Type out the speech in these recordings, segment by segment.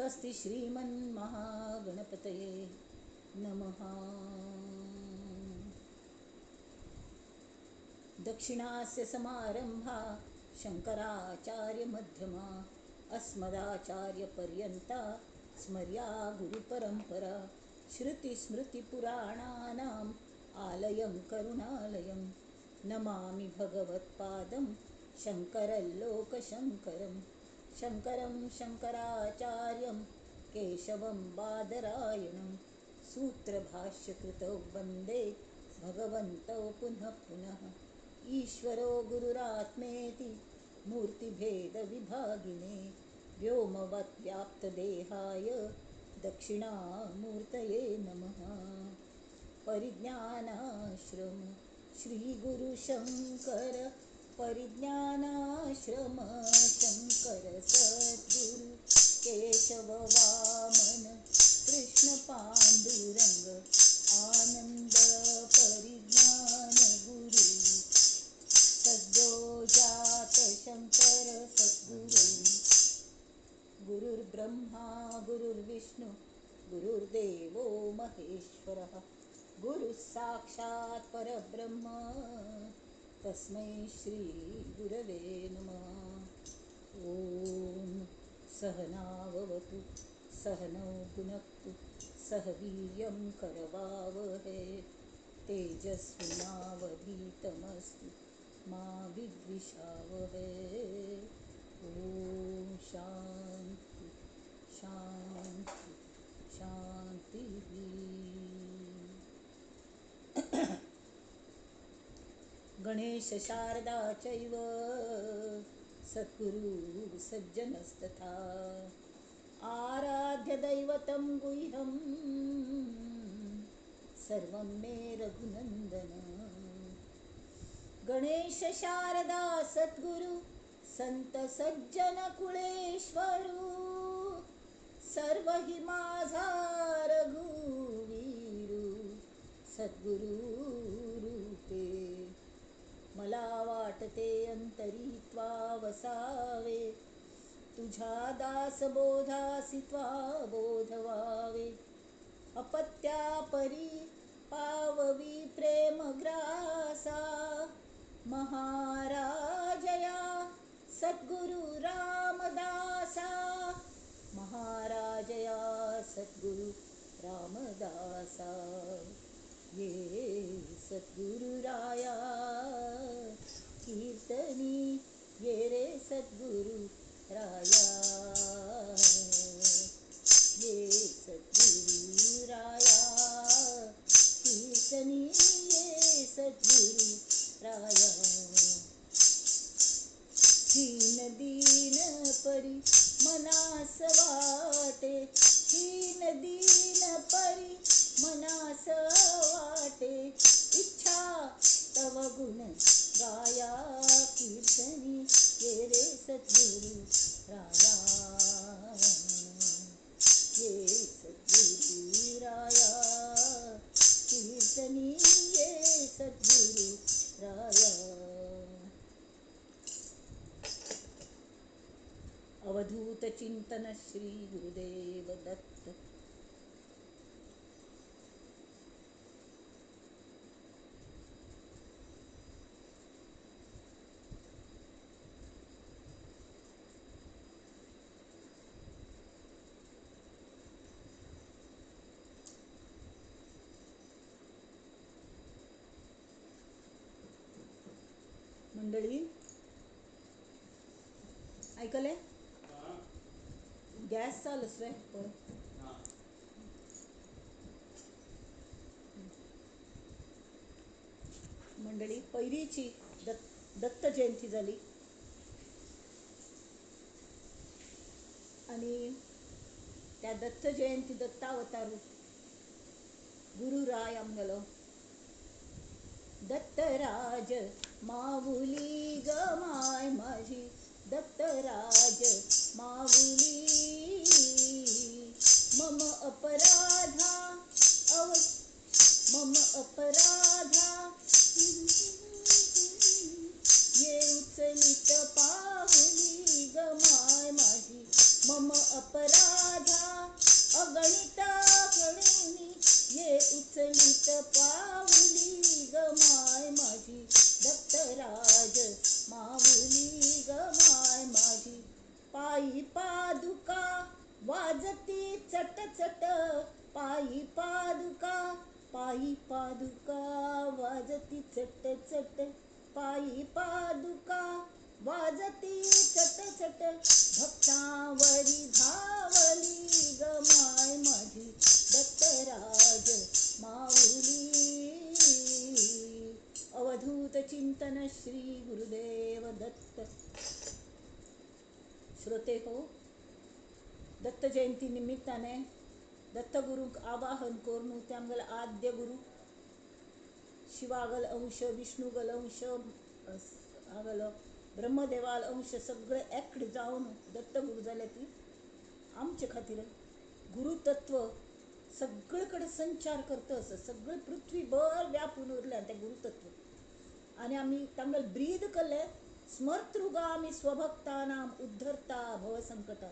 स्वस्ति श्रीमन्महागणपतये नमः. दक्षिणास्य समारंभा शंकराचार्यमध्यमा अस्मदाचार्यपर्यंता स्मर्या गुरुपरंपरा. श्रुतिस्मृतिपुराणानाम् आलयं करुणालयं नमामि भगवत्पादं शंकरलोकशंकरं. शंकरं शंकराचार्यं केशवं बादरायणं सूत्रभाष्यकृतौ वंदे भगवन्तौ पुनः पुनः. ईश्वरो गुरुरात्मेति मूर्तिभेदविभागिने व्योमवत् व्याप्तदेहाय दक्षिणामूर्तये नमः. परिज्ञानाश्रम श्रीगुरुशंकर परिज्ञानाश्रम शंकर सद्गुरु केशव वामन कृष्ण पांडुरंग आनंद परिज्ञान गुरु सद्योजात शंकर सद्गुरु. गुरुर्ब्रह्मा गुरुर्विष्णु गुरुर्देवो महेश्वरः गुरुः साक्षात् परब्रह्म तस्मै श्री गुरवे नमः. ॐ सहनाववतु सहनौ भुनक्तु सह वीर्यं करवावहै तेजस्विनावधीतमस्तु मा विद्विषावहै. ॐ शांती शांती शांती. गणेश शारदा चैव सद्गुरु सज्जनस्तथा आराध्य दैवतं गुह्यं सर्वं मे रघुनंदन. गणेश शारदा सद्गुरु संत सज्जन कुळेश्वरू सर्व हि माझा रघुवीरू सद्गुरु रूपे. मला वाटते अंतरी त्वा वसावे तुझ्या दासबोधासी त्वा बोधवावे. अपत्या परी पाववी प्रेमग्रासा महाराजया सद्गुरु रामदासा. महाराजया सद्गुरु रामदासा. ये सद्गुरुराया कीर्तनी ये रे सद्गुरु राया. ये सद्गुरुराया कीर्तनी ये सद्गुरु राया. हीन दीन परी मनास वाटे हीन दीन परी मनास वाटे. इच्छा तव गुण गाया कीर्तनी ये रे सद्गुरु राया. ये सद्गुरु राया कीर्तनी ये सद्गुरु राया. अवधूत चिंतन श्री गुरुदेव दत्त. मंडळी ऐकले? गॅस चालूच रे पण. मंडळी पहिलीची दत्त जयंती झाली आणि त्या दत्त जयंती दत्तावतार गुरुराय आमगेलो दत्तराज माऊली ग my माझी दत्तराज माऊली. मम अपराधा अव मम अपराधा ये उचलित पाहुली ग my माझी. मम अपराधा चट चट पायी पादुका, पायी पादुका वाजती चट चट, पायी पादुका वाजती चट चट, भक्तावरी धावली ग माय माझी दत्तराज माऊली. अवधूत चिंतन श्री गुरुदेव दत्त. श्रोते हो, दत्त जयंती निमित्ताने दत्तगुरूंक आवाहन करून ते आमगेले आद्य गुरु शिवागल अंश, विष्णुगल अंश, आगल ब्रह्मदेवाल अंश सगळे एकड जावन दत्तगुरू जाले. ती आमचे खातीर गुरुतत्व सगळे कडेन संचार करता आसा, सगळे पृथ्वीभर व्यापून उरलें तें गुरुतत्व. आनी आमी तांगेले ब्रीद केल्लें स्मर्तृगा आमी स्वभक्तानाम उद्धरता भवसंकटा.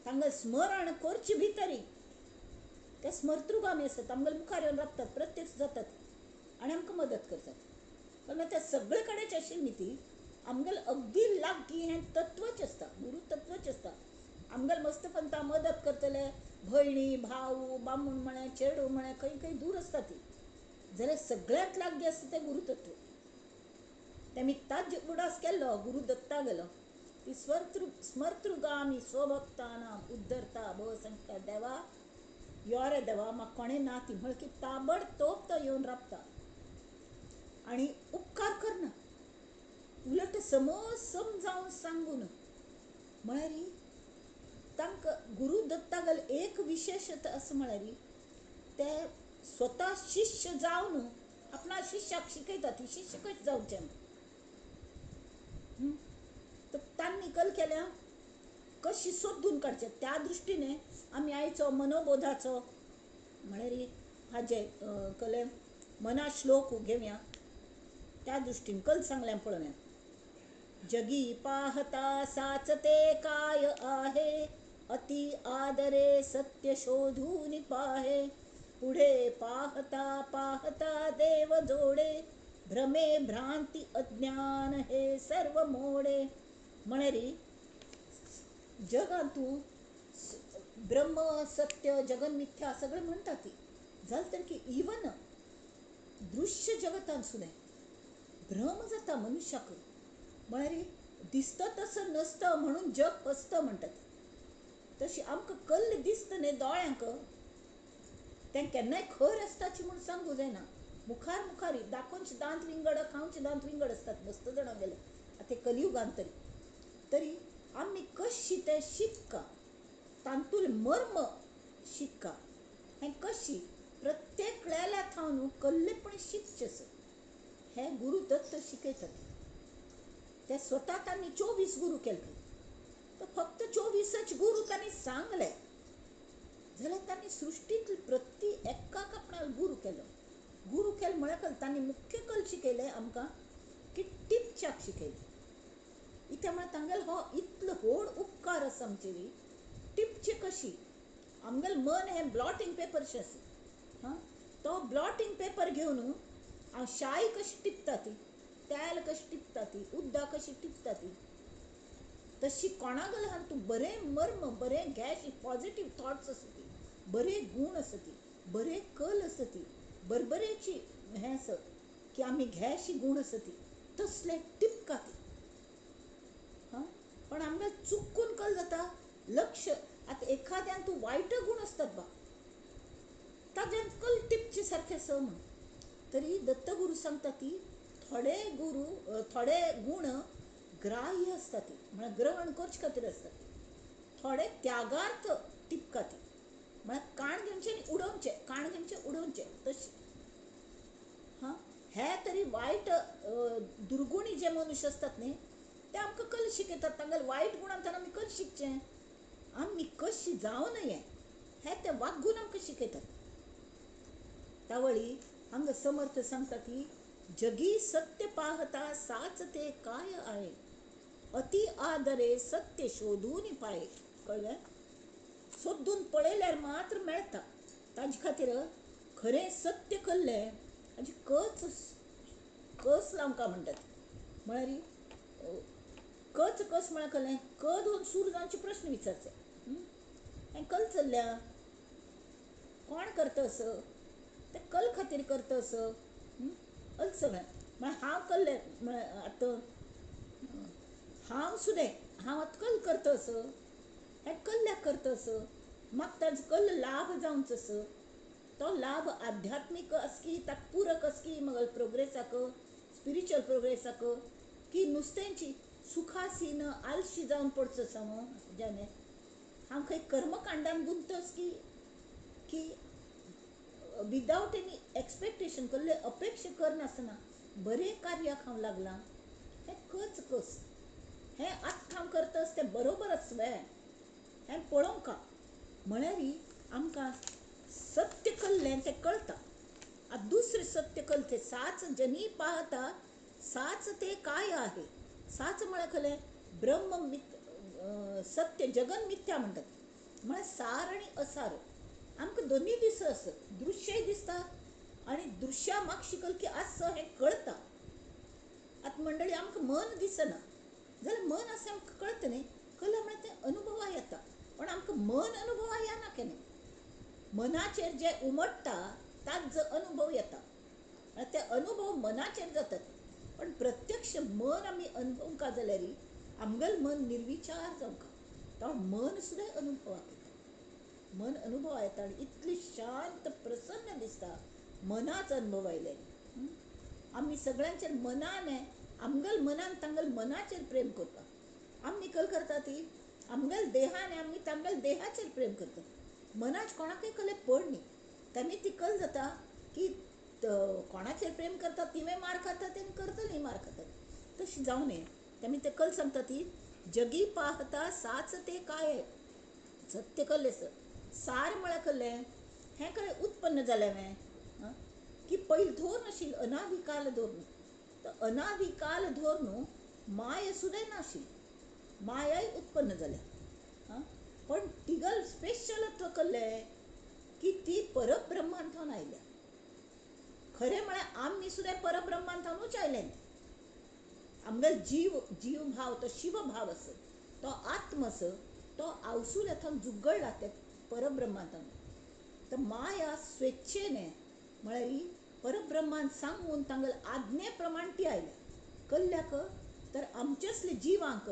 तांगेलें स्मरण करचे भितरी ते स्मर्तृगा आमी आसतात, तांगेले मुखार येवन राबतात, प्रत्यक्ष जातात आनी आमकां मदत करतात. पण त्या सगळे कडेच आशिल्ली ती आमगेले अगदी लागीं हें तत्वच आसता, गुरुतत्वच आसता. आमगेले मस्तपंता मदत करतले भयणी भाऊ बामूण म्हळें चेडू म्हळें खंय खंय दूर आसता ती, जाल्यार सगळ्यांत लागीं आसता तें गुरुतत्व. तें आमी ताज उडास केल्लो गुरु दत्ता गेलो ती स्मर्तृगा आमी स्वभक्तानाम उद्धरता भवसंकटा. देवा यो रे देवा, म्हाका कोणें ना ती म्हळ की ताबडतोब तो येवन राबता आनी उपकार करना, उलट समज समजावन सांगून. म्हळ्यार तांकां गुरु दत्तागल एक विशेशता अशें म्हळ्यार ते स्वता शिष्य जावन आपणा शिष्याक शिकयतात, ती शिष्य कशें जावचें. तर तांणी कल केल्या कशी सोदून काडचें त्या दृश्टीने आमी आयचो मनोबोधाचो म्हळ्यार हाजे कले मना श्लोक घेवया, त्या दृश्टीन कल सांगल्या पळोवया. जगी पाहता साचते काय आहे, अति आदरे सत्य शोधून पाहे, पुढे पाहता पाहता देव जोडे, भ्रमे भ्रांती अज्ञान हे सर्व मोडे. म्हळ्यार जगांतू ब्रह्म सत्य जगन मिथ्या सगळें म्हणटा ती जालें तर की इवन दृश्य जगतान सुद्दां भ्रम जाता मनुष्याक. म्हळ्यार दिसता तसं नसता म्हणून जग फसता म्हणटात. तशी आमकां कल्ल दिसता न्ही दोळ्यांक, तें केन्नाय खर आसताची म्हूण सांगू जायना. मुखार मुखार दाखोवचे दांत विंगड, खावचे दांत विंगड आसतात मस्त जाणां गेले आतां कलियुगान. तरी तरी आमी कशी तें शिकका, तांतूल मर्म शिकका, हें कशी प्रत्येक वेळा थावन कल्लेपणी शिकचें आसा हें गुरु दत्त शिकयतात. ते स्वता तांणी 24 गुरु केले, तर फक्त 24 गुरु तांणी सांगले जाल्यार तांणी सृश्टींत प्रति एकाक आपणाक गुरु केलो. गुरु केलो म्हळ्यार तांणी मुख्य कल शिकयलें आमकां की टिपच्याक शिकयलें. इत्या म्हळ्यार तांगेलो हो इतलो व्हड उपकार आसा आमचेर. टिपचें कशी आमगेलें मन हें ब्लॉटिंग पेपर शें आसा. हां, तो ब्लॉटिंग पेपर घेवन हांव शाय कशी टिपता ती, तेल कशी टिपता ती, उदक कशी टिपता ती, तशी कोणाक आहा तूं बरें मर्म, बरें गॅश, पॉजिटीव थॉट्स आसा ती, बरे गूण आसा ती, बरे कल आसा ती, बरबरेची हें आसा की आमी घॅशी गूण आसा ती, तसले टिपका ती. हां, पण आमकां चुकून कल जाता लक्ष. आतां एखाद्यान तूं वायट गूण आसतात बा, ताज्यान कल टिपचे सारकें आसा म्हूण. तरी दत्तगुरू सांगता ती थोडे गुरू थोडे गूण ग्राह्य आसता ती, म्हळ्यार ग्रहण करचे खातीर आसता ती, थोडे त्यागार्थ टिपका ती, म्हळ्यार काण घेवचें आनी उडोवचें, काण घेवचें उडोवचें तशें. हां, हे तरी वायट दुर्गुणी जे मनुष्य आसतात न्ही ते आमकां कल शिकयतात. तांगेले वायट गुणांतल्यान आमी कल शिकचें, आमी कशी जावं नये हे ते वागून आमकां शिकयतात. तावळी हांगा समर्थ सांगता की जगी सत्य पाहता साच ते काय आहे, अति आदरे सत्य शोधून पाये. कळ्ळें? सोदून पळयल्यार मात्र मेळटा. ताजे खातीर खरें सत्य कल्लें हाजी कच कस लावंका म्हणटात. म्हळ्यार कच कस म्हळ्यार कल्लें क दोन सूर जावचे प्रश्न विचारचे. हें कल चल्ल्या कोण करता असं ते कल खातीर करता असं अल सगळें. म्हळ्यार हांव कल्लें म्हळ्यार आतां हांव सुद्दां हांव आतां कल करता असो हें कल्ल्याक करता असो म्हाका ताजो कल्ल लाभ जावचो असो तो लाभ आध्यात्मीक आसकी ताका पुरक आसकी मगल प्रोग्रेसाक स्पिरिच्युअल प्रोग्रेसाक की नुस्त्यांची सुखासीन आलशी जावन पडचो आसा ज्याने हांव खंय कर्मकांडान गुंतस की की विदावट एनी एक्सपेक्टेशन कसले अपेक्षा करनासतना बरें कार्याक हांव लागलां हें कच कस हें आतां हांव करतास तें बरोबर आसलें हें पळोवंक म्हळ्यार आमकां सत्य कल्लें तें कळटा. आतां दुसरें सत्य कल्लें साच जनी पाहता साच ते काय आहे. साच म्हळ्यार खलें ब्रह्म सत्य जगन मिथ्या म्हणटात. म्हळ्यार सार आनी असार आमकां दोनूय दिसता आसत दृश्यय दिसता आनी दृश्या मागशी कलकी आसचो हें कळटा. आतां मंडळी आमकां मन दिसना जाल्यार मन आसा आमकां कळटा न्ही कळ्ळें म्हळ्यार तें अनुभवा येता पण आमकां मन अनुभवा येना केन्ना. मनाचेर जे उमट्टा ताजो अनुभव येता ते अनुभव मनाचेर जातात पण प्रत्यक्ष मन आमी अनुभवंका जाल्यार आमगेलें मन निर्विचार जावंका तो मन सुद्दां अनुभवाक येता. मन अनुभवा येता आनी इतली शांत प्रसन्न दिसता मनाच अनुभव आयले. आमी सगळ्यांचेर मनान आमगेल मनान तांगेल मनाचेर प्रेम करता. आमी कल करता ती आमगेल देहान आमी तांगेल देहाचेर प्रेम करता. मनाच कोणाकय कले पड न्ही तेमी ती कल जाता की कोणाचेर प्रेम करता तिवें मार खाता तेमी करतली मार खाता तशी जावं नये. तेमी ते कल सांगता ती जगी पाहता साच ते काय सत्य कल्लें सार म्हळ्यार कल्लें हें कळ्ळें उत्पन्न जालें हांवें की पयलीं धोर नाशिल्लें अनादिकाल धोर न्हू तर अनादिकाल धोर न्हू माया सुद्दां नाशिल्ली मायाय उत्पन्न जाल्या. पण तिगल स्पेशलत्व कल्लें की ती परब्रह्मान थावन आयल्या. खरें म्हळ्यार आमी सुद्दां परब्रह्मान थावनूच आयले. आमगेलो जीव जीवभाव तो शिवभाव आसा तो आत्म आसा तो आवसुल्या थावन जुगळ्ळा ते परब्रह्मान थावन. तर माया स्वेच्छेने म्हळ्यार परब्रह्मान सांगून तांगेले आज्ञे प्रमाण ती आयल्या कल्ल्याक तर आमचेसले जिवांक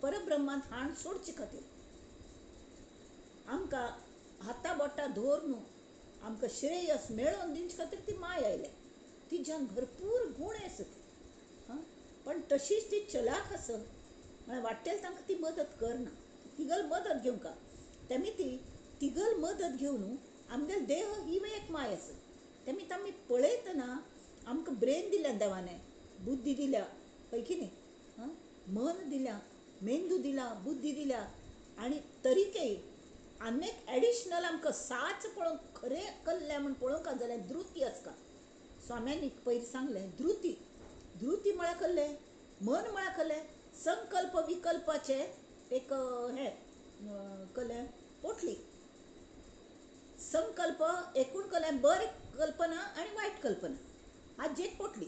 परब्रह्मान हाण सोडचे खातीर आमकां हाता बोटां धर न्हू आमकां श्रेयस मेळोवन दिवचे खातीर ती माय आयल्या. तिज्यान भरपूर गूण आसत पण तशीच ती चलाख आसत म्हळ्यार वाटेल तांकां ती मदत करना तिगल मदत घेवंक तेमी ती तिगल मदत घेवन आमगेल देह ही एक माय आसत. तेमी आमी पळयतना आमकां ब्रेन दिल्या देवाने बुद्धी दिल्या हय की न्ही मन दिल्या मेंदू दिला बुद्धी दिल्या आनी तरीकय आनीक एडिशनल आमकां साच पळोवंक खरें कल्लें म्हूण पळोवंक जाल्यार धृती आसता. स्वाम्यांनी पयलीं सांगलें धृती धृती म्हळ्यार कल्लें मन म्हळ्यार कल्लें संकल्प विकल्पाचें एक हें कल्लें पोटली संकल्प एकूण कल्लें बरें कल्पना आनी वायट कल्पना हाजी एक पोटली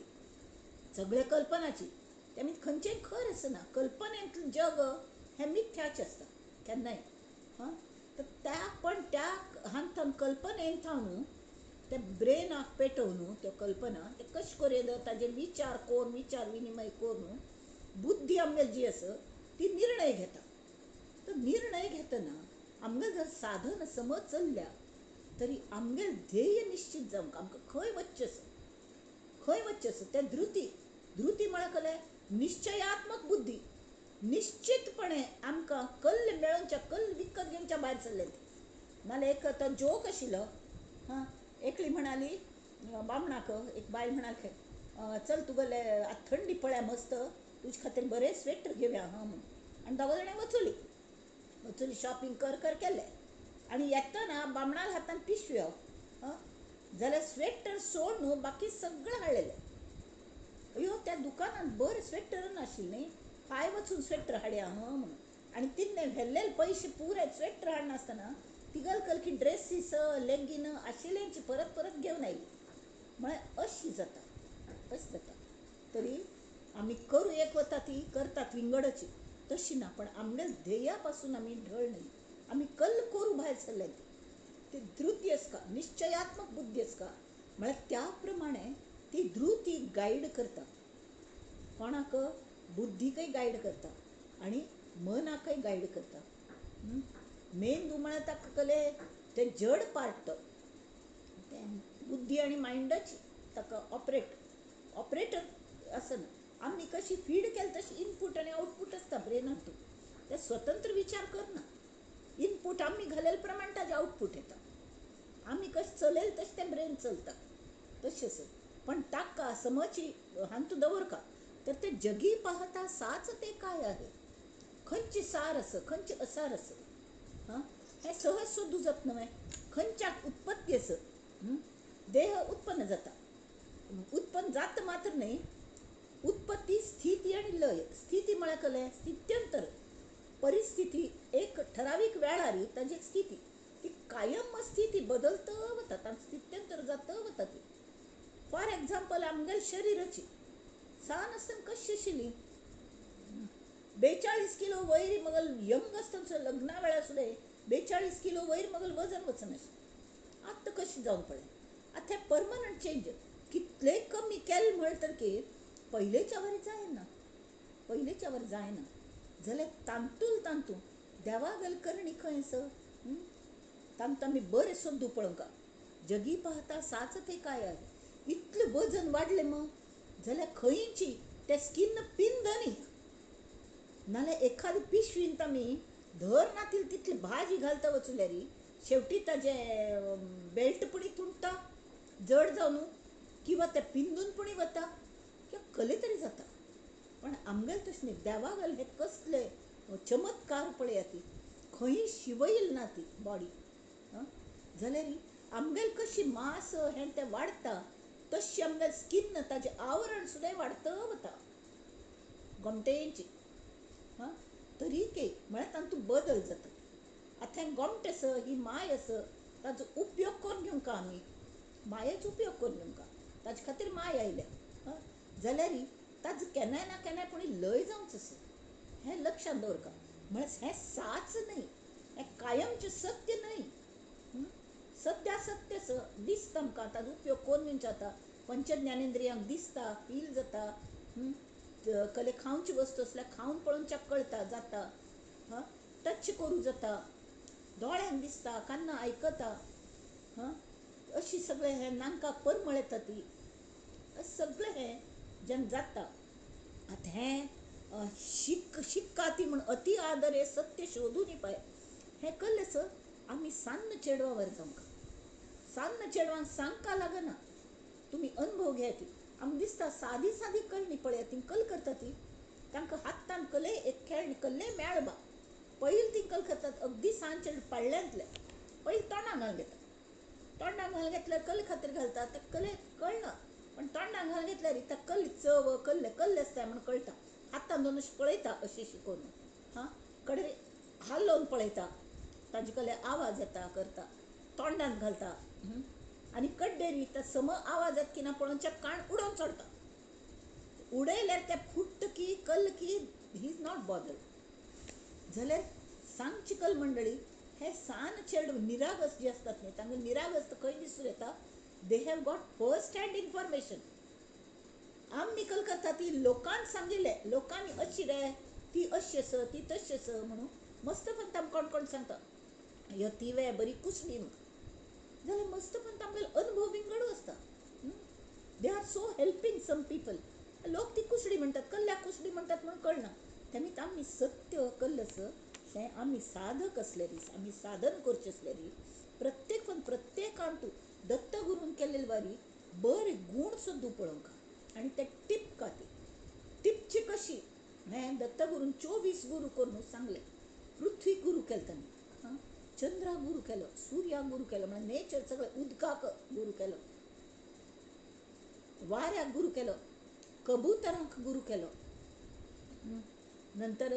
सगळे कल्पनाची तेमी खंयचें खर आसना. कल्पनेंतलें जग हें मिथ्याचें आसता केन्नाय. हां तर त्या पण त्या हांतून कल्पनेन थावन ते ब्रेनाक पेटोवन त्यो कल्पना ते कशें करून ताजेर विचार करून विचार विनिमय करून बुद्धी आमगेली जी आसा ती निर्णय घेता. तर निर्णय घेतना आमगेलें जर साधन समज चल्ल्या तरी आमगेलें ध्येय निश्चित जावंक आमकां खंय वचचें आसा खंय वचचें आसा तें धृती धृती म्हळ्यार कलें निश्चयात्मक बुद्धी निश्चितपणे आमकां कल्ल मेळोवच्या कल्ल विकत घेवच्या भायर सरलें. नाल्यार एक तो जोक आशिल्लो हां एकली म्हणाली बामणाक एक बायल म्हणाली चल तुगेले आतां थंडी पळया मस्त तुजे खातीर बरें स्वेटर घेवया हां म्हूण. आनी दोगां जाणां वचोली वचोली शॉपिंग कर कर केलें आनी येतना बामणाल्या हातान पिशव्यो हां जाल्यार स्वेटर सोड न्हू बाकी सगळें हाडलेलें. अयो त्या दुकानांत बरें स्वेटर नाशिल्लें न्ही हाय वचून स्वेटर हाडया हां म्हणून. आनी तिणें व्हेल्लेले पयशे पुराय स्वेटर हाडनासतना तिगल कलकी ड्रेसीस लेगीन आशिल्ल्यांची परत परत घेवन आयली. म्हळ्यार अशी जाता अशें जाता तरी आमी करूं एक वता ती करतात विंगडची तशी ना पण आमगेल्या ध्येया पासून आमी ढळ न्ही. आमी कल्ल करूं भायर सरले ती ती धृती आसता, निश्चयात्मक बुद्धी आसता. म्हळ्यार त्या प्रमाणे ती धृती गायड करता कोणाक, बुद्धीकय गायड करता आनी मनाकय गायड करता. मेंदू म्हळ्यार ताका कले ते जड पार्ट, तें बुद्धी आनी मायंडच ताका ऑपरेटर आसना. आमी कशी फीड केली तशी इनपूट आनी आउटपूट आसता ब्रेनांतू. ते स्वतंत्र विचार करना. इनपूट आमी घालेले प्रमाण ताजें आउटपूट येता. आमी कशें चलयलें तशें तें ब्रेन चलता, तशें आसा. पण ताका समची हांतू दवरका तर ते जगी पाहता साच ते काय आहे, खंयची सार आसा खंयची असार आसा, हां हें सहज सोदू जात न्हय. खंयच्याक उत्पत्ती आसा, देह उत्पन्न जाता, उत्पन्न जाता मात्र न्हय, उत्पत्ती स्थिती आनी लय. स्थिती म्हळ्यार कलें स्थित्यंतर, परिस्थिती एक ठरावीक वेळार ताजी एक स्थिती, ती कायम स्थिती बदलत वता, तांचें स्थित्यंतर जाता वता ती. फॉर एग्जाम्पल आमगेले शरिराची सान आसतना कशी आशिल्ली, 42 किलो वयर मगल यंग आसतना लग्ना वेळार सुद्दां 42 किलो वयर मगल वजन वचनाशिल्लें. आतां कशें जावन पळय, आतां हें परमनंट चेंज कितलें कमी केलें म्हळें तर की पयलेच्या वरी जायना, पयलेच्या वरी जायना. जाल्यार तांतूल तांतू देवागल करणी खंय आसा, तांतू आमी बरें सोदू पळोवंका. जगी पाहता साच ते काय आहे, इतलें वजन वाडलें मग जाल्यार खंयची ते स्किन पिंद न्ही, नाल्यार एखादी पिशवीन आमी धर नातील तितली भाजी घालता वचल्यार शेवटी ताजें बेल्ट पुणी तुटता जड जावन, किंवा ते पिंदून पुणी वता, किंवा कले तरी जाता. पण आमगेलें तशें न्ही, देवागेले हे कसले चमत्कार पळया ती खंय शिवयल ना ती बॉडी. जाल्यार आमगेले कशी मांस हें तें वाडटा तशी आमगेले स्किन ताजें आवरण सुद्दां वाडत वता गोमटेची. हां तरी के म्हळ्यार तातूंत बदल जाता. आतां हें गोमटें आसा, ही माय आसा, ताजो उपयोग करून घेवंक आमी मायेचो उपयोग करून घेवंक, ताजे खातीर माय आयल्या. हां जाल्यार ताजो केन्नाय ना केन्नाय पूण लय जावचो आसा, हें लक्षांत दवरका. म्हळ्यार हें साच न्हय, हें कायमचें सत्य न्हय, सत्या सत्य आसा दिसता आमकां, ताजो उपयोग करून घेवचो जाता. पंचज्ञानेंद्रियांक दिसता, फील जाता, कले खावची वस्तू आसल्यार खावन पळोवच्याक कळटा जाता, हां टच करूं जाता, दोळ्यांक दिसता, कान्ना आयकता, हां अशी सगळें हें नांकाक परमळ येता ती सगळें हें जेन्ना जाता. आतां हें शिक्का ती म्हण अति आदर हे सत्य शोधून पाय हें कल्लें सर आमी सान्न चेडवा वर जावंक, सान्न चेडवांक सांगका लागना, तुमी अनुभव घेयात. आमकां दिसता सादी सादी कळणी पळयात ती कल करता ती, तांकां हातान कले एक खेळणी कल्ले मेळबा पयलीं ती कल करतात. अगदी सान चेड पाळण्यांतले पयलीं तोंडाक घालून घेतात, तोंडाक घालून घेतल्यार कल खातीर घालतात, ते कले कळना, पण तोंडाक घालून घेतल्यार त्या कल चव कल्ले कल्ले आसता म्हण कळटा. हातान दोन अशें पळयता अशें शिकोवन, हां कडे हालोवन पळयता, ताजे कले आवाज येता करता, तोंडांत घालता आनी कड्डेरी त्या सम आवाज येता की ना पळोवच्या कान उडोवन चडटा. उडयल्यार ते फुट्ट की कल की he is not bothered. जाल्यार सांगची कल मंडळी हे सान चेडूं निरागस जे आसतात न्ही तांकां निरागस खंय दिसून येता, they have got first hand information. आमी कल करता ती लोकान सांगिल्लें, लोकांनी अशी रे ती अशी आसा ती तशी आसा म्हणून मस्त पण आमकां कोण कोण सांगता ह्यो ती वे बरी कुसली जाल्यार मस्त पण आमगेलो अनुभव विंगड आसता. They are so helping some people. लोक ती कुसडी म्हणटात, कल्ल्याक कुसडी म्हणटात म्हणून कळना. तेन्ना आमी सत्य कल्ल आसा तें आमी साधक आसल्यारी, आमी साधन करचें आसल्यारी प्रत्येक पण प्रत्येकांतू दत्तगुरून केल्ले वारी बरे गूण सुद्दां पळोवंक आनी ते टिपका ती टिपची कशी हें दत्तगुरून 24 गुरू करून सांगलें. पृथ्वी गुरू केलें तांणी, हां चंद्राक गुरू केलो, सुर्याक गुरू केलो, म्हळ्यार नेचर सगळें, उदकाक गुरू केलो, वाऱ्याक गुरू केलो, कबुतरांक गुरू केलो. नंतर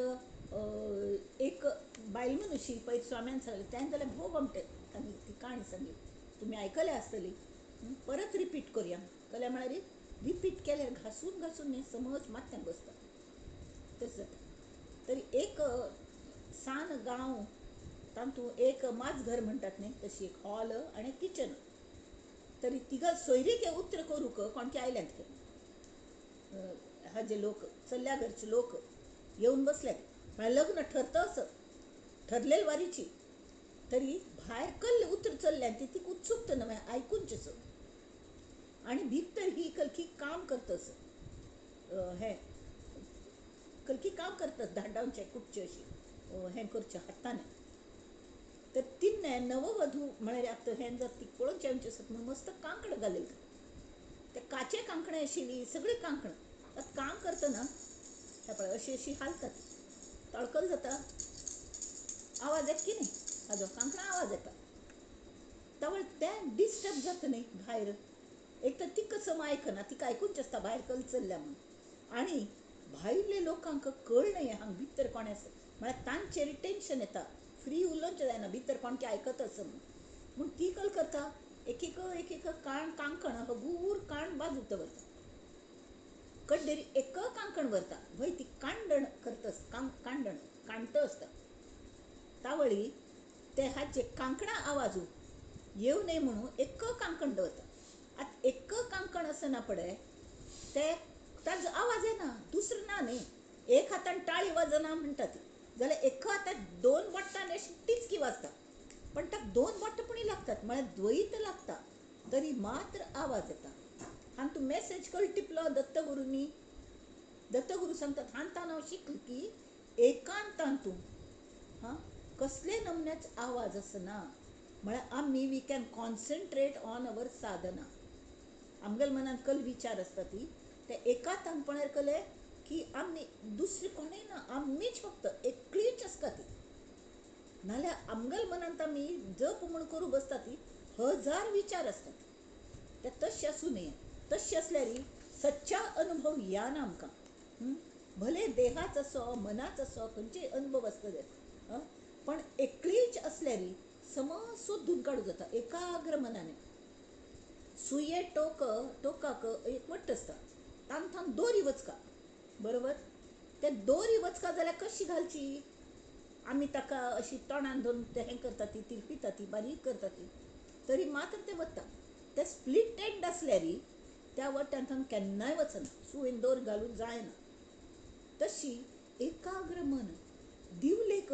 एक बायल मनुशी पयर स्वाम्यान सांगलें तेणें जाल्यार भोव गोमटें तांणी ती काणी सांगली, तुमी आयकल्या आसतली, परत रिपीट करुया. कल्या म्हळ्यार रिपीट केल्यार घासून घासून न्ही समज माथ्यान बसता तशें जाता. तरी एक सान गांव तातूंत एक माजघर म्हणटात न्ही तशी एक हॉल आनी किचन. तरी तिगा सोयरीक हें उतर करूंक कोणके आयल्यात खंय हाजे लोक, चल्या घरचे लोक येवन बसल्यात. म्हळ्यार लग्न ठरता असं, ठरलेल वारीची. तरी भायर कल्ल उतर चल्ल्यान ती तिका उत्सुकता ना, मागीर आयकूनचें. आनी भितर ही कलकी काम करतस, हें कलकी काम करतस, धाडावचें कुटचें अशी हें करचें हातान. तर तिन्ने नववधू म्हळ्यार आतां हें जर ती पळोवचें आमचें आसत म्हणून मस्त कांकण घालेलें. ते काचे कांकणां आशिल्लीं सगळीं कांकणां. आतां काम करतना हें पळय अशी अशी हालतात, तळकल जाता, आवाज येता की न्ही हाजो कांकणां आवाज येता. तवळ तें डिस्टर्ब जाता न्ही भायर. एक तर तिका सम आयकना, तिका आयकूनच आसता भायर कल चल्ल्या म्हणून. आनी भायले लोकांक कळना हांगा भितर कोण आसा म्हळ्यार तांचेर टेंशन येता. फ्री उलोवचें जायना भितर कोण की आयकत आसा म्हणून. म्हूण ती कल करता एक एक एक एक काण कांकण हगूर काण बाजूक दवरता, कड्डेरी एक कांकण व्हरता. वय ती कांडण करता, कांडण कांडत आसता. तावळी ते हाचे कांकणां आवाजू येवं न्हय म्हणून एक कांकण दवरता. आतां एक कांकण आसना पळय ते ताजो आवाज येना, दुसरो ना न्ही. एक हातान टाळी वाजना म्हणटा ती, जाल्यार एका हातान दोन बोटांनी अशी टिचकी वाजता, पण ताका दोन बोटां पुणी लागतात, म्हळ्यार द्वैत लागता तरी मात्र आवाज येता. हांगा तूं मॅसेज कळ टिपलो दत्तगुरूंनी. दत्तगुरू सांगतात हांतान हांव शिकलें की एकांतान तूं हां कसले नमुन्याच आवाज आसना. म्हळ्यार आमी we can concentrate on our sadhana. आमगेल्या मनांत कल विचार आसता ती ते एकांतान पळयर कले की आमी दुसरी कोणूय ना, आमीच फक्त एकलीच आसता ती. नाल्यार आमगेल्या मनांत आमी जप म्हूण करूं बसता ती हजार विचार आसतात. ते तशें आसूं नये. तशें आसल्यार सच्चा अनुभव या ना आमकां. भले देहाच असो मनाच असो खंयचेय अनुभव आसता ते, पण एकलीच आसल्यार समज सोदून काडूं जाता एकाग्र मनाने. सुये टोक टोकाक एक वट्ट आसता, तांकां दोरी वचका बरोबर. ते दोरी वचका जाल्यार कशी घालची आमी ताका अशी तोंडान धरून ते हें करता ती तिरपिता ती बारीक करता ती, तरी मात्र ते वता. ते स्प्लीट एंड आसल्यार त्या वट्टान केन्नाय वचना, सुयेन दोर घालून जायना. तशी एकाग्र मन दिवलेक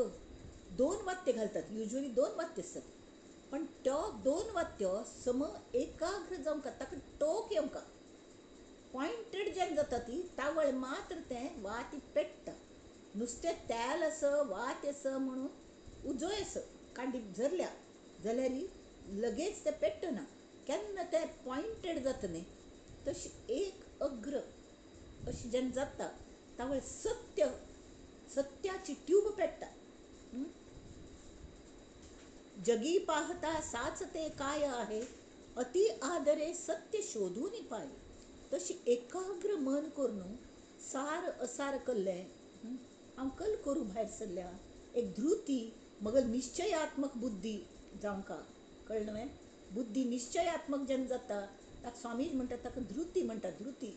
दोन वात्य घालतात, युज्वली दोन वात्य आसतात, पण तो दोन वात्य सम एकाग्र जावंक ताका टोक येवंक पॉयंटेड जेन्ना जाता ती तावळ मात्र तें वाती पेट्टा. नुस्तें तेल आसा वात आसा म्हणून उजोय आसा कांडी झरल्या जाल्यार लगेच तें पेट्टना, केन्ना तें पॉयंटेड जाता न्ही. तशी एक अग्र अशी जेन्ना जाता तावळ सत्य सत्याची ट्यूब पेट्टा. जगी पाहता साच ते काय आहे, अति आदरे सत्य शोधून पाय. तशी एकाग्र मन करून सार असार कल्लें हांव कल करूं भायर सरल्या. एक धृती मगर निश्चयात्मक बुद्धी जावंका कळ्ळें न्हय. बुद्धी निश्चयात्मक जेन्ना जाता ताका स्वामी म्हणटात ताका धृती म्हणटात. धृती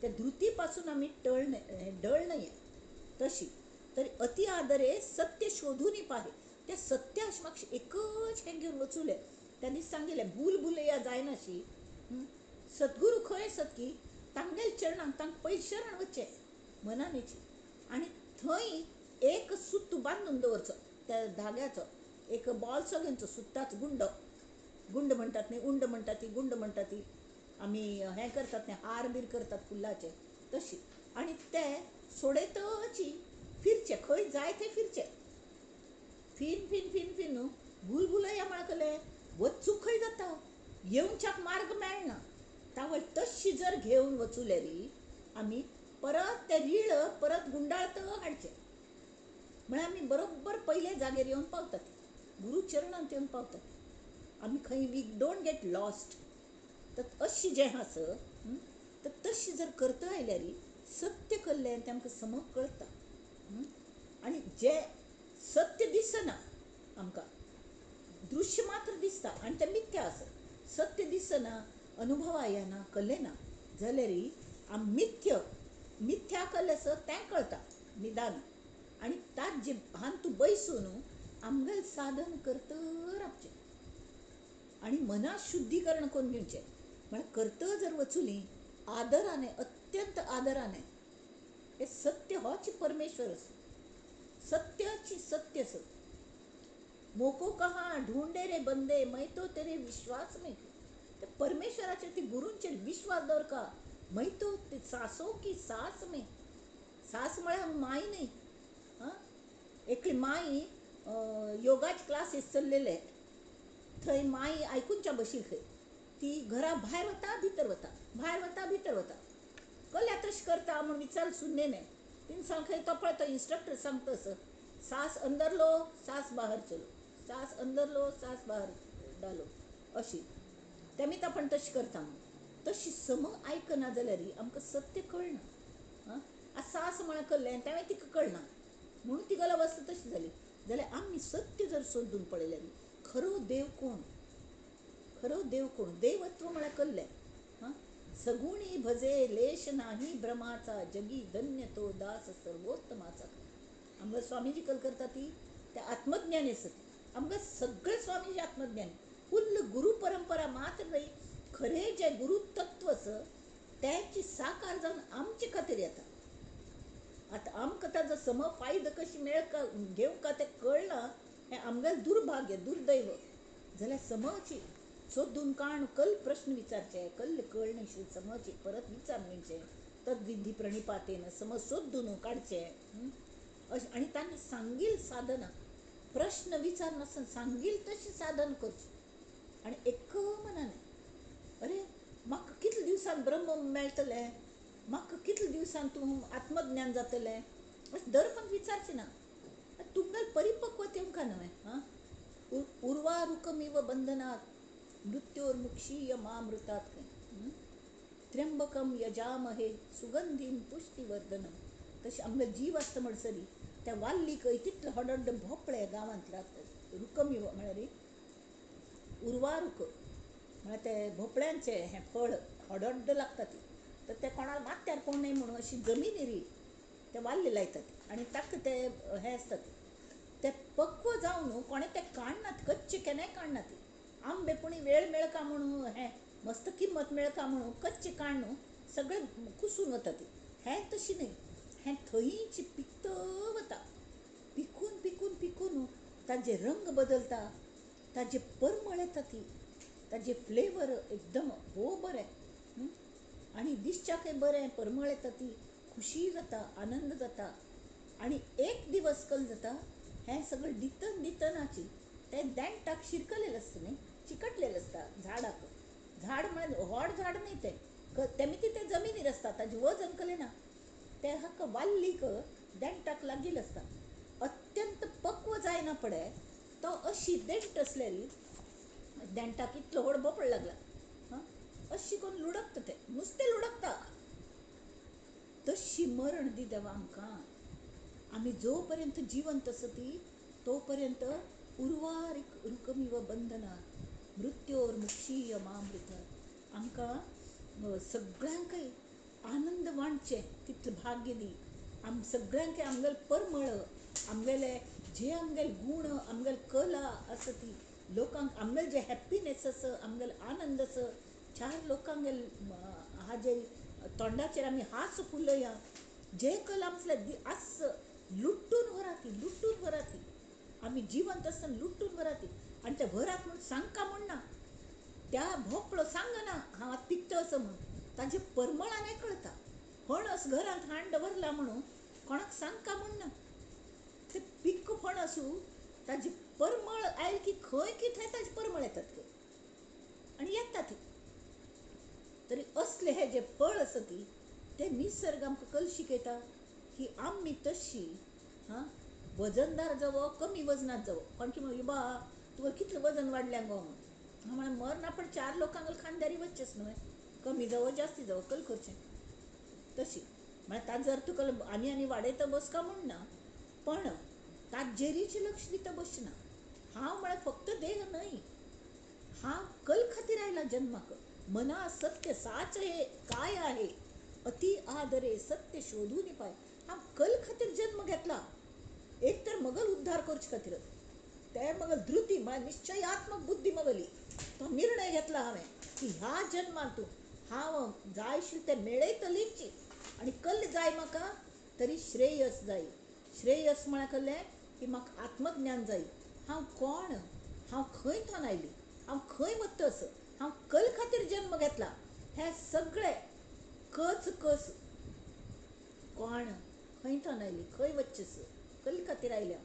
त्या धृती पासून आमी टळ डळ न्हय. तशी तरी अति आदरे सत्य शोधून पाहे. त्या सत्य मातशें एकच हें घेवन वचुलें. त्या दीस सांगिल्लें भूल भुलया जायनाशी. सद्गुरू खंय आसत की तांगेल्या चरणांक तांकां पयलीं शरण वचचें मनानेची, आनी थंय एक सुत्तू बांदून दवरचो त्या धाग्याचो, एक बॉल्सो घेवचो सुत्ताचो गुंड, गुंड म्हणटात न्ही, उंड म्हणटात ती, गुंड म्हणटात ती, आमी हें करतात न्ही हार बीर करतात फुलाचे तशी. आनी ते सोडयतची फिरचे खंय जाय थंय फिरचे, fin fin fin fin भूल भुलया म्हणकले वचूंक खंय जाता, येवच्याक मार्ग मेळना. तावळ तशी जर घेवन वचुलेरी आमी परत ते रीळ परत गुंडाळत हाडचे, म्हळ्यार आमी बरोबर पयले जागेर येवन पावतात, गुरू चरणांत येवन पावतात. आमी खंय we don't get lost. तर अशी जें आसा तर तशी जर करता आयल्यार सत्य कल्लें तें आमकां सम कळटा. आनी जें सत्य दिसना आमकां, दृश्य मात्र दिसता आनी तें मिथ्या आसा. सत्य दिसना, अनुभवा येना, कल्लें ना जाल्यार आम मिथ्य मिथ्या कल्लें आसा तें कळटा निदान. आनी ताजे हातूंत बैसून आमगेलें साधन करतर रावचें आनी मना शुद्धीकरण करून घेवचें. म्हळ्यार करत जर वचुली आदराने, अत्यंत आदराने, हे सत्य होच परमेश्वर आसा, सत्याची सत्य आसा. मोको कहा ढूंढे रे बंदे मै तो तेरे विश्वास में. ते परमेश्वराचेर ती गुरूंचेर विश्वास दवरका. मै तो सासो की सास में. सास म्हळ्यार माय न्ही. आं, एकली माई योगाचे क्लासीस चल्लेले थंय माई आयकुनच्या बशील खंय ती घरा भायर वता भितर वता, भायर वता भितर वता, कल्या तशें करता म्हूण विचार सुन्ने तिने सांग खंय तो पळय तो इन्स्ट्रक्टर सांगता असो, सास अंदर लो सास बाहेर चलो, सास अंदर लो सास बाहेर डालो अशी. तेमीत आपण तशें करता म्हूण तशी सम आयकना जाल्यार आमकां सत्य कळना. आं, सास म्हळ्यार कळ्ळें तें तिका कळना म्हणून तिगेलो अवस्था तशी जाली. जाल्यार आमी सत्य जर सोदून पळयल्यार खरो देव कोण, खरो देव कोण, देवत्व म्हळ्यार कळ्ळें. हां, सगुणी भजे लेश नाही भ्रमाचा, जगी धन्य तो दास सर्वोत्तमाचा. आमकां स्वामीजी कल करता ती ते आत्मज्ञानी आसत. आमकां सगळे स्वामीजी आत्मज्ञानी, फुल्ल गुरु परंपरा मात्र न्हय, खरें जें गुरु तत्व आसा तेची साकार जावन आमचे खातीर येता. आतां आमकां ताजो सम फायदो कशी मेळका घेवंक तें कळना हें आमगेलें दुर्भाग्य, दुर्दैव. जाल्यार समची सोदून काण कल प्रश्न विचारचे, कल्ल कळना समची परत विचार म्हणचे, तद्विधी प्रणिपातेन सम सोदून काडचे अशें. आनी तांणी सांगील साधना, प्रश्न विचार नासतना सांगील तशें साधन करचें आनी एक मनान. अरे म्हाका कितले दिवसान ब्रह्म मेळटलें, म्हाका कितले दिवसान तूं आत्मज्ञान जातलें अशें दर्पण विचारचें ना. तुमगेलें परिपक्वत येवंक न्हय. आं, उर्वारुकमिव बंधनात् मृत्योर्मुक्षीय मामृतात् खंय त्र्यंबकम यजामहे सुगंधीम पुष्टिवर्धनम. तशें आमगेलो जीव आसता म्हणसरी त्या वाल्लीक तितले व्हड भोपळे गांवांत लागतात. रुकमिव म्हळ्यार उर्वारुक म्हळ्यार ते भोपळ्यांचें हें फळ हडड्ड लागता ती, तर ते कोणाक माथ्यार पडूं नये म्हणून अशी जमिनीर ते वाल्ली लायतात आनी ताका ते हें आसतात ते पक्व जावन कोणें ते काडनात, कच्चे केन्नाय काडनात. आंबे पुणी वेळ मेळका म्हणून हें मस्त किंमत मेळका म्हणून कच्चे काडून सगळे कुसून वतात. हें तशें न्हय, हें थंयच पिकत वता, पिकून पिकून पिकून ताजे रंग बदलता, ताजे परमळ येता ती, ताजे फ्लेवर एकदम भोव बरें आनी दिसच्याकय बरें, परमळ येता ती, खुशी जाता, आनंद जाता. आनी एक दिवस कल जाता हें सगळें दितन दितनाची तें देंठाक शिरकलेलें आसता न्ही, चिकटलेलें आसता झाडाक. झाड म्हळ्यार व्हड झाड न्ही तें, तेमी तें जमिनीर आसता, ताजें वजन कलें ना, तें हाका वाल्लीक देंठाक लागिल्लें आसता. अत्यंत पक्व जायना पडे तो अशी देंठ आसल्यार देंठाक इतलो व्हड भोपळ लागला, हां, अशी करून लुडकता तें, नुस्तें लुडकता. तशी मरण दी देवा आमकां. आमी जो पर्यंत जिवंत आसा ती तो पर्यंत उर्वारिक रुकमिव बंधनात् मृत्योर्मुक्षीय मामृत. आमकां सगळ्यांकय आनंद वांटचें तितलें भाग्य दी. आम सगळ्यांकय आमगेलें परमळ, आमगेले जे आमगेले गूण, आमगेले कला आसा ती लोकांक, आमगेलें जें हॅप्पीनेस आसा, आमगेलो आनंद आसा, चार लोकांगेल हाजेर तोंडाचेर आमी हांस फुलया, जे कला आमचें आस लुट्टून व्हराती, लुट्टून व्हराती. आमी जिवंत आसतना लुट्टून व्हराती. आनी ते व्हरात म्हूण सांगका म्हूण ना, त्या भोपळो सांगना हांव आतां पिकता असो म्हूण, ताजे परमळान कळटा. फणस घरांत हाडून दवरला म्हणून कोणाक सांगका म्हूण ना, ते पिक्क फणसू ताजी परमळ आयल की खंय की थंय ताजे परमळ येतात आनी येता ती. तरी असले हे जे फळ आसा ती ते निसर्ग आमकां कल शिकयता की आमी तशी, हां, वजनदार जावो कमी वजनांत जावो. कोण की म्हणून बा तुका कितलें वजन वाडलें गो म्हणून, हांव म्हळ्यार मरना पण चार लोकांक खांद्यार वचचेंच न्हय, कमी जावो जास्ती जावो कल करचें तशी. म्हळ्यार ताजो जर तुका आनी आनी वाडयता बसका म्हूण ना, पण ताजेरीच लक्ष दिता बसचें ना. हांव म्हळ्यार फक्त देह न्हय, हांव कल खातीर आयला जन्माक. मना सत्य साच हे काय आहे अति आदरे सत्य शोधून पाय. हांव कल खातीर जन्म घेतला, एक तर मगल उद्धार करचे खातीर, ते मगल धृती म्हळ्यार निश्चयात्मक बुद्धी मगली तो निर्णय घेतला हांवें की ह्या जन्मांतू हांव जाय आशिल्लें तें मेळयतलीच आनी कल्ल जाय म्हाका तरी श्रेयस जाय. श्रेयस म्हळ्यार कसलें की म्हाका आत्मज्ञान जाय. हांव कोण, हांव खंय थोन आयली, हांव खंय वतस, हांव कल खातीर जन्म घेतला, हे सगळे कच कस कोण खंय थोन आयली खंय वचचेस कल खातीर आयल्या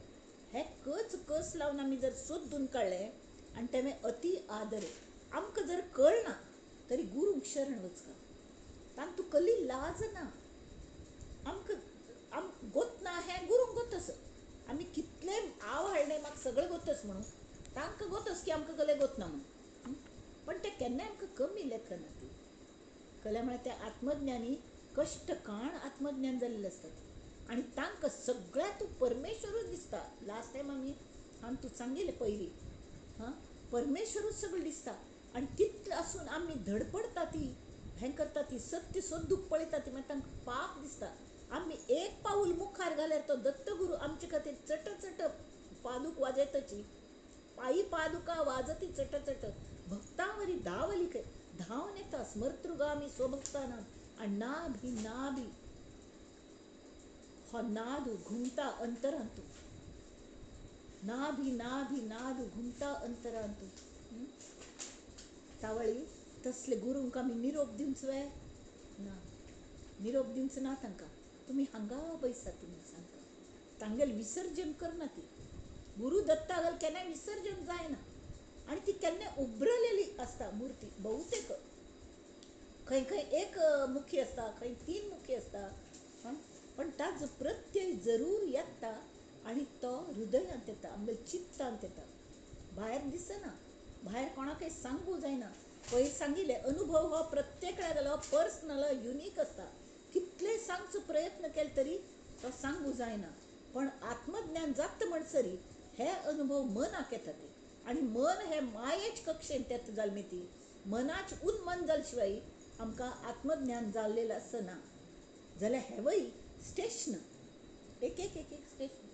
हे कच कस लावन आमी जर सोदून काडलें आनी तें अति आदर आमकां जर कळना तरी गुरूंक शरण वचका. तांतूं कली लाज ना. आमकां आम गोतना हें गुरूंक गोतस. आमी कितले आव हाडलें म्हाका सगळें गोतस म्हणून तांकां गोतस की आमकां कले गोतना म्हणून, पण ते केन्नाय आमकां कमी लेखना. ती कले म्हळ्यार ते आत्मज्ञानी कश्ट काण आत्मज्ञान जाल्ले आसतात आनी तांकां सगळ्यांत परमेश्वरूच दिसता. लास्ट टायम आमी हांवें तूं सांगिल्लें पयलीं, हां, परमेश्वरूच सगळें दिसता आनी तितलें आसून आमी धडपडटा ती हें करता ती सत्य सोदूंक पळयता ती मागीर तांकां पाप दिसता. आमी एक पावल मुखार घाल्यार तो दत्तगुरू आमचे खातीर चट चट पादूक वाजयताची पायी पादुका वाजती चट चट भक्तांवरी धांवली खंय धांवन येता स्मर्तृगामी स्वभक्ताना आनी नाभी नाभी हो नादू घुमता अंतरांतू, नाभी नाभी नादू घुमता अंतरांतू. तावळी तसले गुरूंक आमी निरोप दिवचो वे ना, निरोप दिवचो ना तांकां. तुमी हांगा बैसात म्हणून सांगता तांगेलें विसर्जन करना ती. गुरू दत्तागल केन्नाय विसर्जन जायना आनी ती केन्नाय उब्रलेली आसता मुर्ती. बहुतेक खंय खंय एक मुखी आसता, खंय तीन मुखी आसता, पण ताजो प्रत्यय जरूर येता आनी तो हृदयांत येता, आमगे चित्तांत येता, भायर दिसना. भायर कोणाकय सांगू जायना. पयर सांगिल्लें अनुभव हो प्रत्येकाक गेलो पर्सनल युनीक आसता. कितले सांगचो प्रयत्न केले तरी तो सांगू जायना. पण आत्मज्ञान जाता म्हणसरी हे अनुभव मनाक येता ते आनी मन हे मायेच कक्षेन तेत जाल्ली ती मनाच उन्मन जाले शिवाय आमकां आत्मज्ञान जाल्लें आसना. जाल्यार हेवय स्टेशन एक एक एक एक स्टेशन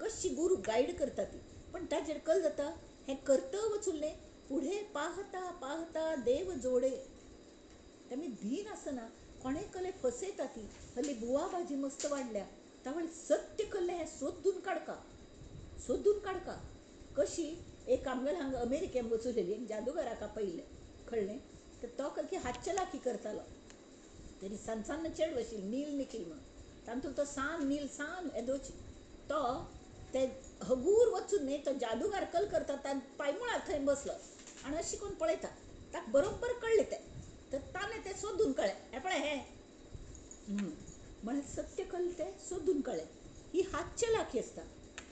कशी गुरू गायड करता ती. पण ताजेर कल जाता हें कर्तव्य चुल्लें पुढे पाहता पाहता देव जोडे. तेमी भीन आसना कोणें कले फसयता ती. हल्ली बुवा भाजी मस्त वाडल्या तावळ सत्य कल्लें हें सोदून काडका, सोदून काडका. कशी एक आमगेले हांगा अमेरिकेन वचून एक जादूगाराक आपयिल्लें कळ्ळें तर तो कल हातचलाखी करतालो. तरी सान सान चेडव आशिल्ली नील निखील म्हणून तातूंत तो सान नील सान येदोची तो ते हगूर वचून न्ही तो जादूगार कल करता ताण पायमुळार थंय बसलो आनी अशें करून पळयता ताका बरोबर कळ्ळें तें. तर ताणें तें सोदून कळ्ळें हें पळय हें म्हळ्यार सत्य कल तें सोदून कळ्ळें. ही हातचलाखी आसता.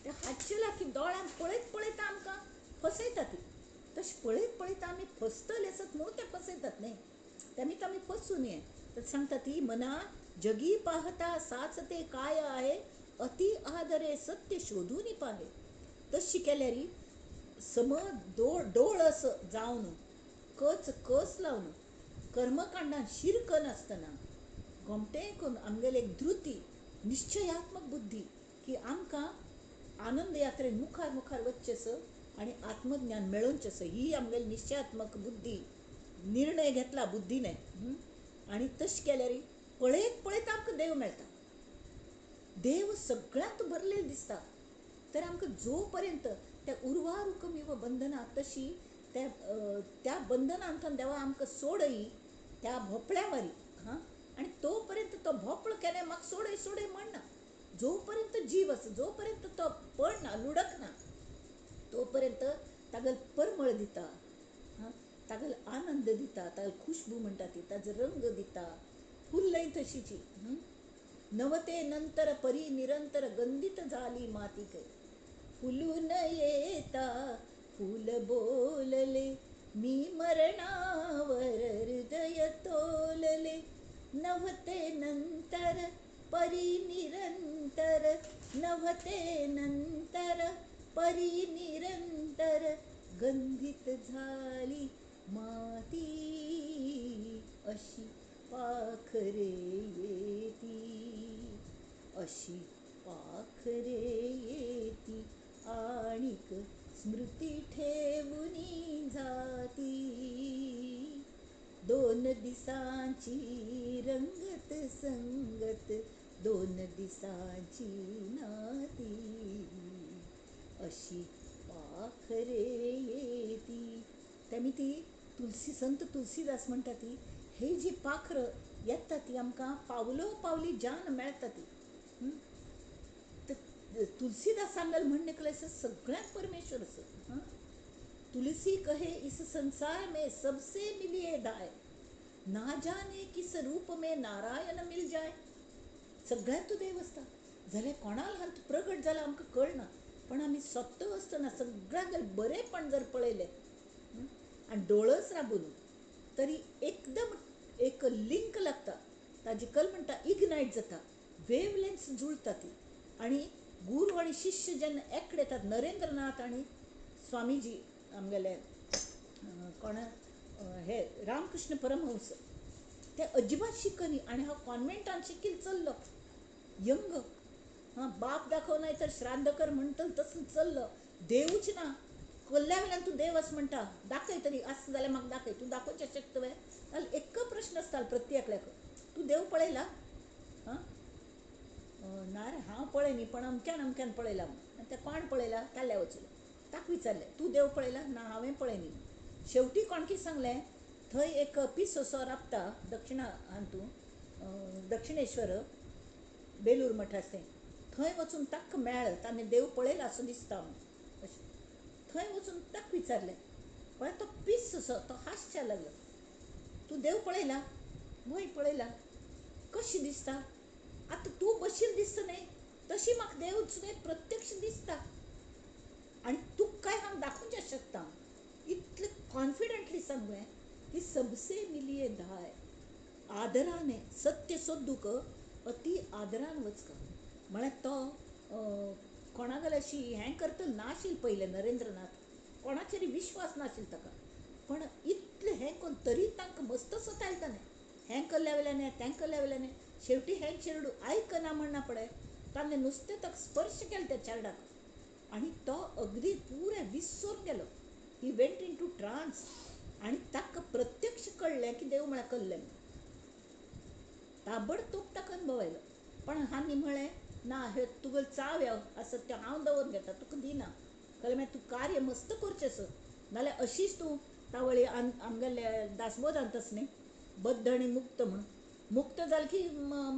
त्या हातचलाखी दोळ्यांत पळयत पळयता आमकां फसयता ती. तशें पळयत पळयता आमी फसतले आसत म्हणून ते फसयतात न्ही, तेमी आमी फसूं न्हय. तर सांगता ती मना जगी पाहता साचते काय आहे अति आदरे सत्य शोधून पाहे. तशी केल्यार सम डोळस जावन कच कस लावन कर्मकांडान शिरकन आसतना गोमटें करून आमगेले एक धृती निश्चयात्मक बुद्धी की आमकां आनंद यात्रेन मुखार मुखार वचचें आनी आत्मज्ञान मेळोवचें, ही आमगेली निश्चयात्मक बुद्धी निर्णय घेतला बुद्धीने आनी तशें केल्यार पळयत पळयत आमकां देव मेळटा. देव सगळ्यांत भरलेलो दिसता. तर आमकां जो पर्यंत त्या उर्वारुकमिव बंधना तशी त्या त्या बंधनांतल्यान देवा आमकां सोडय त्या भोपळ्या वरी, हां, आनी तो पर्यंत तो भोपळो केन्ना म्हाका सोडय सोडय म्हणना. जो पर्यंत जीव आसा जो पर्यंत तो पडना लुडकना तो पर्यंत तागेलो परमळ दिता, हां, तागेलो आनंद दिता, तागेलो खुशबू म्हणटा ती, ताजो रंग दिता. फुल्लय तशीची. नवते नंतर परी निरंतर गंधित झाली माती कै फुलून येता फुल बोलले मी मरणावर हृदय तोलले. नव्हते नंतर परी निरंतर नव्हते नंतर परी निरंतर गंधित झाली माती अशी पाखरे येती अशी पाखरे येती आणिक स्मृती ठेवूनी जाती. दोन दिसांची रंगत संगत, दोन दिसांची नाती, अशी पाखरे येती. तेमी ती तुलसी, संत तुलसीदास म्हणटा ती ही जी पाखर येता ती आमकां पावलो पावली जान मेळटा ती. तुलसीदासांगल म्हणणे कलें सगळ्यांत परमेश्वर आसा. तुलसी कहे इस संसार में सबसे मिलिए दाय, ना जाने किस रूप में नारायण मिल जाय. सगळ्यांत तूं देव आसता जाल्यार कोणा ल्हान प्रगट जाला आमकां कळना, पण आमी सत्य आसतना सगळ्यांक जर बरेंपण जर पळयलें आनी डोळस राबून तरी एकदम एक लिंक लागता, ताजी कल म्हणटा इग्नायट जाता, वेवलेंथ्स जुळटा ती. आनी गुरू आनी शिष्य जेन्ना एकडे येतात, नरेंद्रनाथ आनी स्वामीजी आमगेले कोण हे रामकृष्ण परमहंस, ते अजिबात शिकनी आनी हांव कॉन्वेंटान शिकील चल्लो यंग, हां बाप दाखोव नाय तर श्राद्ध कर म्हणटल तसं चल्लो, देवूच ना कल्ल्या वेल्यान तूं देव आस म्हणटा, दाखय तरी आसा जाल्यार म्हाका दाखय, तूं दाखोवचें शकता वे? जाल्यार एक प्रश्न आसतालो प्रत्येकल्याक, तूं देव पळयला? हां ना रे हांव पळय न्ही, पण अमक्यान अमक्यान पळयला म्हूण. आनी तें कोण पळयला? ताल्या वचलो ताका विचारलें, तूं देव पळयला? ना हांवें पळय न्ही. शेवटी कोण कितें सांगलें, थंय एक पिसो राबता दक्षिणा हातूं दक्षिणेश्वर बेलूर मठ आसा तें, थंय वचून ताका मेळ, ताणें देव पळयला असो दिसता म्हूण. अशें थंय वचून ताका विचारलें, पळय तो पीस असो तो हांसच्या लागलो, तूं देव पळयला? वय पळयला. कशी दिसता? आतां तूं बशील दिसता न्ही तशी म्हाका देव न्ही प्रत्यक्ष दिसता आनी तुका काय हांव दाखोवचें शकता. इतलें कॉन्फिडंटली सांगलें की सबसे मिलिये धाय, आदराने सत्य सोदूक अती आदरान वचका. म्हळ्यार तो कोणागेर अशी हें करतलो नाशिल्लें पयलें नरेंद्रनाथ, कोणाचेर विश्वास नाशिल्लो ताका, पण इतलें हें करून तरी तांकां मस्त सतायता ताणें, हें कल्ल्या वेल्यान तें कल्ल्या वेल्यान, शेवटी हें चेरडू आयकना म्हणना पळय, ताणें नुस्तें ताका स्पर्श केलें त्या चेरडाक आनी तो अगदी पुराय विसरून गेलो. He went into trance आनी ताका प्रत्यक्ष कळ्ळें की देव म्हळ्यार कल्लें म्हूण. ताबडतोब ताका अनुभव आयलो. पण हांणी म्हळें ना हे तुगेलो चाव आसत तें हांव दवरून घेता, तुका दिना, कळ्ळें? मागीर तूं कार्य मस्त करचें सर, नाल्यार अशीच तूं तावळी आमगेले दासबोधांत आसा न्ही बद्ध आनी मुक्त म्हूण, मुक्त जालें की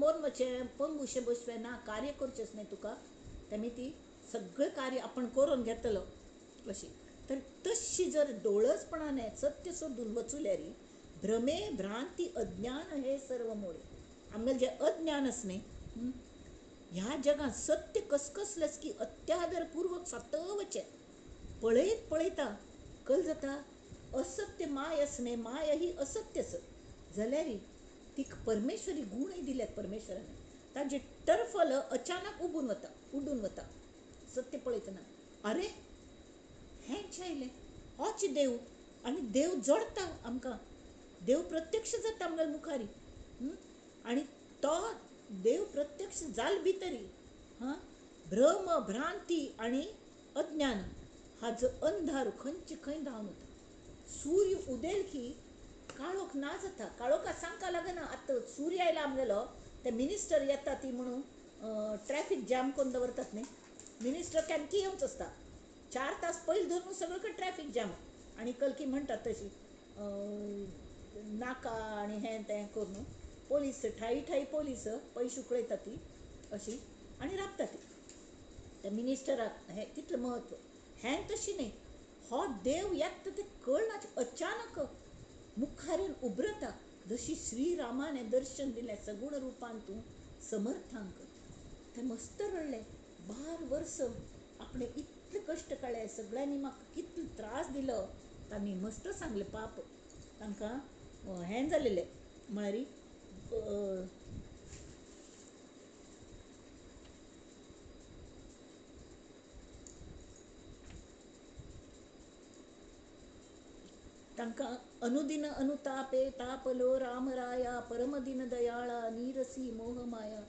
मोर वचें पंगुशें बसचें ना, कार्य करचेंच न्ही तुका, तेमी ती सगळें कार्य आपण करून घेतलो अशी. तर तशी जर डोळसपणाने सत्य सोदून वचुल्यारी भ्रमे भ्रांती अज्ञान हे सर्व मोडे. आमगेलें जें अज्ञान आसा न्ही ह्या जगांत सत्य कसकसलेंच की अत्यादरपूर्वक सतवचें पळयत पळयता कल जाता असत्य माय आसा न्ही, माया ही असत्यच जाल्यार तिका परमेश्वरी गुणूय दिल्यात परमेश्वरान, ताजें टर्फल अचानक उबून वता, उडून वता सत्य पळयतना. अरे हेंच आयलें, होच देव, आनी देव जोडटा आमकां, देव प्रत्यक्ष जाता आमगेल्या मुखारी, आनी तो देव प्रत्यक्ष जाल भितरी हां भ्रम भ्रांती आनी अज्ञान हाजो अंधार खंयचे खंय धांवन वता. सूर्य उदेल की काळोख ना जाता, काळोखा सांगका लागना. आतां सूर्य आयला आमगेलो, ते मिनिस्टर येता ती म्हणून ट्रॅफिक जॅम करून दवरतात न्ही, मिनिस्टर केमकी येवच आसता, 4 तास पयलीं धरून सगळे कडेन ट्रॅफिक जॅम, आनी कलकी म्हणटात तशी नाका आनी हें तें करून पोलीस ठाई ठाई पोलीस पयशे उकळयतात ती अशी आनी राबता ती. त्या मिनिस्टराक हें तितलें म्हत्व हें तशी न्ही, हो देव येता तें कळना, अचानक मुखार येवन उबरता, जशी श्रीरामान हें दर्शन दिलें सगुण रुपान तूं समर्थांक. ते मस्त रडले, 12 वर्स आपणें इतले कश्ट काडले, सगळ्यांनी म्हाका कितलो त्रास दिलो, तांणी मस्त सांगलें पाप तांकां हें जालेलें म्हळ्यार तांकां अनुदिन अनुतापे तापलो रामराया परमदिन दयाळा नीरसी मोहमाया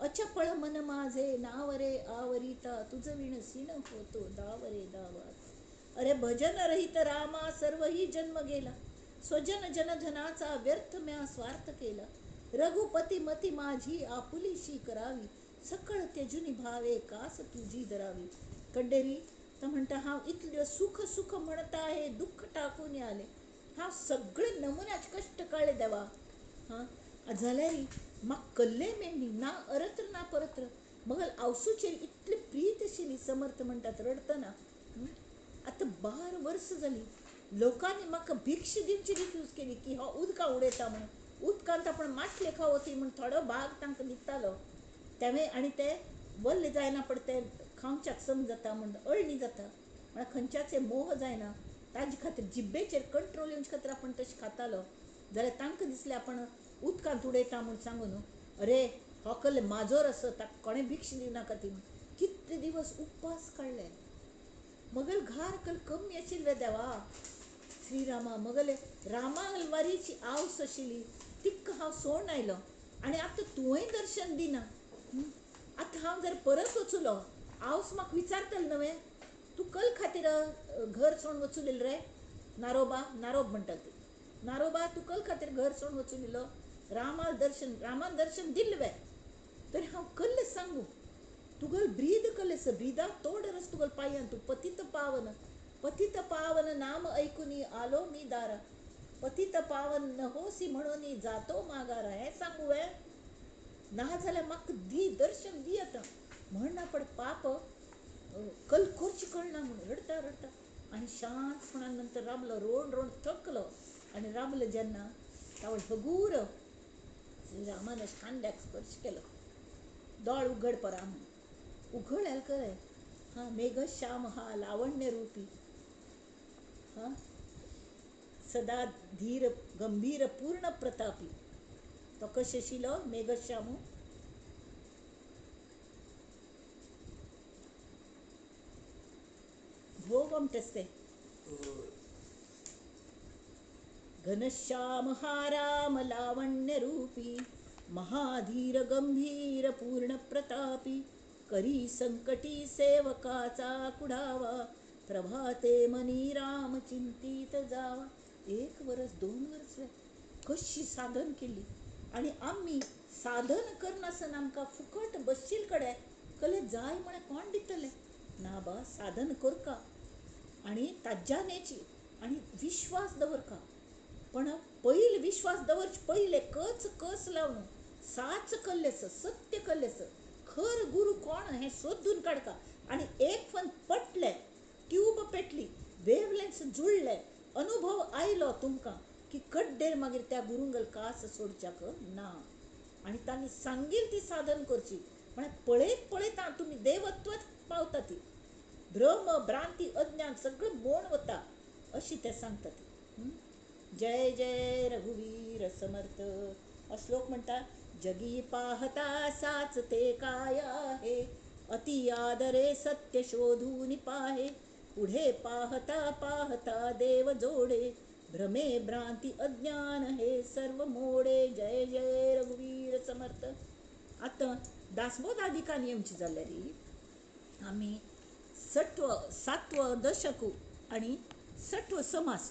अचपळ मन माझे नावरे आवरिता तुझ विण सिण होतो दावरे दावास. अरे भजन रहित रामा सर्वही जन्म गेला, स्वजन जनधनाचा व्यर्थ म्या स्वार्थ केला. रघुपती मती माझी आपुलीशी करावी, सकळ त्यजुनी भावे कास तुझी धरावी. कड्डेरी तर म्हणटा हांव इतल्यो सुख सुख म्हणता आहे दुःख टाकून आले, हांव सगळे नमुन्याचे कश्ट काडले देवा. हां जाल्यार म्हाका कल्ले मेळ्ळी ना अरत्र ना परत्र. मगल आवसूचेर इतली प्रीत आशिल्ली. समर्थ म्हणटात रडटना आतां 12 वर्सां जालीं लोकांनी म्हाका भिक्ष दिवची रिफ्यूज केली की हो उदकां उडयता म्हणून. उदकांत आपण माटले खावती म्हूण थोडो भाग तांकां दितालो तेवें, आनी ते वल्ले जायना पण ते खावच्याक सम जाता म्हूण अळणी जाता म्हळ्यार खंयच्याच मोह जायना ताजे खातीर जिब्बेचेर कंट्रोल येवचे खातीर आपण तशें खातालो. जाल्यार तांकां दिसलें आपण उदकांत उडयता म्हूण सांगून, अरे हो कल्ले माजोर आसा ताका कोणें भिक्ष दिवनाका ती म्हूण. कितले दिवस उपास काडले. मगल घार कल कमी आशिल्ले देवा श्रीरामा. मगले रामा वारीची आवस आशिल्ली तिका हांव सोडून आयलो आनी आतां तुवें दर्शन दिना. आतां हांव जर परत वचुलो आवस म्हाका विचारतलो न्हय तूं कल खातीर घर सोडून वचून रे नारोबा, नारोब म्हणटात ती, नारोबा तूं कल खातीर घर सोडून वचून दिलो, रामा दर्शन रामान दर्शन दिल्लें वे, तरी हांव कल्ले सांगू तुगल ब्रीद कल्ले ब्रिदा तोड रस तुगल पांयान तूं पतित पावन, पतित पावन नाम ऐकून आलो मी दारा, पतित पावन न होसी म्हणून जातो मागारा. हें सांगू वे ना जाल्यार म्हाका दी दर्शन दी आतां म्हणना पण पाप कल करची कळना म्हणून रडटा रडटा आनी शांतपणान नंतर राबलो, रोण रोण थकलो आनी राबलो जेन्ना तावळ हगूर श्रीरामान खांद्याक स्पर्श केलो, दोळ उघड परा म्हणून. उघड आयल कळ्ळें हां मेघश्याम हा लावण्य रुपी हां सदा धीर गंभीर पूर्ण प्रतापी. तो कशें आशिल्लो मेघश्यामू? भोग आमटेस्ते घनश्याम हा राम लावण्य रूपी महाधीर गंभीर पूर्ण प्रतापी, करी संकटी सेवकाचा कुढावा, प्रभाते मनी राम चिंतीत जावा. 1 वर्स 2 वर्स कशी साधन केली आनी आमी साधन करनासतना आमकां फुकट बसशील कडेन कले जाय म्हळ्यार कोण दितले ना बा. साधन करका आनी ताज्यानेची आनी विश्वास दवरका, पण पयल विश्वास दवरचे पयले कच कस लावन साच कल्लेस सत्य कल्लेस खर गुरु कोण हें सोदून काडका आनी एक फन पटले ट्यूब पेटली वेवलेन्स जुळ्ळे अनुभव आयलो तुमकां की कड्डेर मागीर त्या गुरुंगल कास सोडच्याक ना आनी तांणी सांगील ती साधन करची. म्हळ्यार पळयत पळयता तुमी देवत्वात पावता ती भ्रम भ्रांती अज्ञान सगळें मोड वता अशी ते सांगतात. जय जय रघुवीर समर्थ. श्लोक म्हणटा जगी पाहता साच ते काय आहे, अति आदरे सत्य शोधून पाहे, पुढे पाहता पाहता देव जोडे, भ्रमे भ्रांती अज्ञान हे सर्व मोडे. जय जय रघुवीर समर्थ. आतां दासबोध आदिका नियमची जाल्यार आमी सत्व सात्व दशकू आनी सत्व समास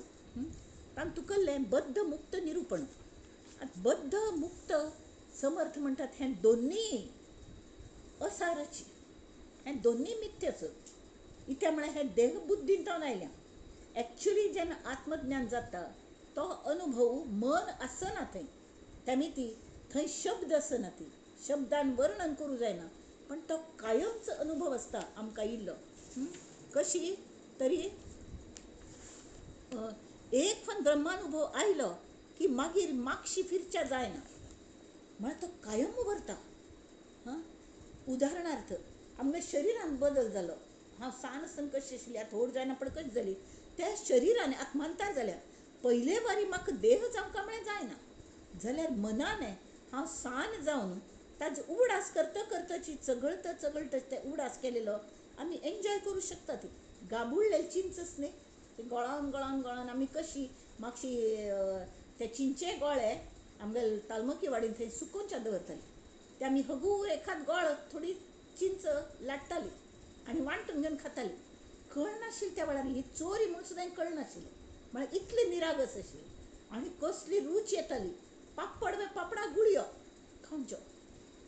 तांतू कल्लें बद्ध मुक्त निरूपण. आतां बद्ध मुक्त समर्थ म्हणटात हें दोन्ही असाराची, हें दोन्ही मिथ्याच. इत्या म्हळ्यार हें देहबुद्दीन तावन आयल्या. एक्चुली जेन्ना आत्मज्ञान जाता तो अनुभव मन आसना थंय, त्यामी थंय शब्द आसना, ती शब्दान वर्णन करूं जायना, पण तो कायमचो अनुभव आसता आमकां इल्लो. कशी तरी एक फन ब्रह्मानुभव आयलो की मागीर मागशी फिरच्या जायना, म्हळ्यार तो कायम उरता. हां उदाहरणार्थ आमच्या शरिरान बदल जालो, हांव सान आसतना कशी आशिल्ली आतां व्हड जायना पण कशी जाली, त्या शरिरान आत्मांतर जाल्या. पयले वारी म्हाका देह जावंक म्हळ्यार जायना, जाल्यार मनान हांव सान जावन ताजो उगडास करता करताची चगळता चगळटा ते उगडास केलेलो आमी एन्जॉय करूं शकता. ती गाबुळलेली चिंचच न्ही, ती गळोन गळोन गळोन आमी कशी मातशी ते चिंचे गोळे आमगे तालमकी वाडीन थंय सुकोवच्या दवरताली, ते आमी हगूर एखाद गोळ थोडी चिंच लाट्टाली आनी वांटून घेवन खाताली. कळनाशिल्लें त्या वेळार ही चोरी म्हणून सुद्दां कळनाशिल्लें, म्हळ्यार इतले निरागस आशिल्लें. आनी कसली रूच येताली, पापड वे पापडा गुळयो खावच्यो,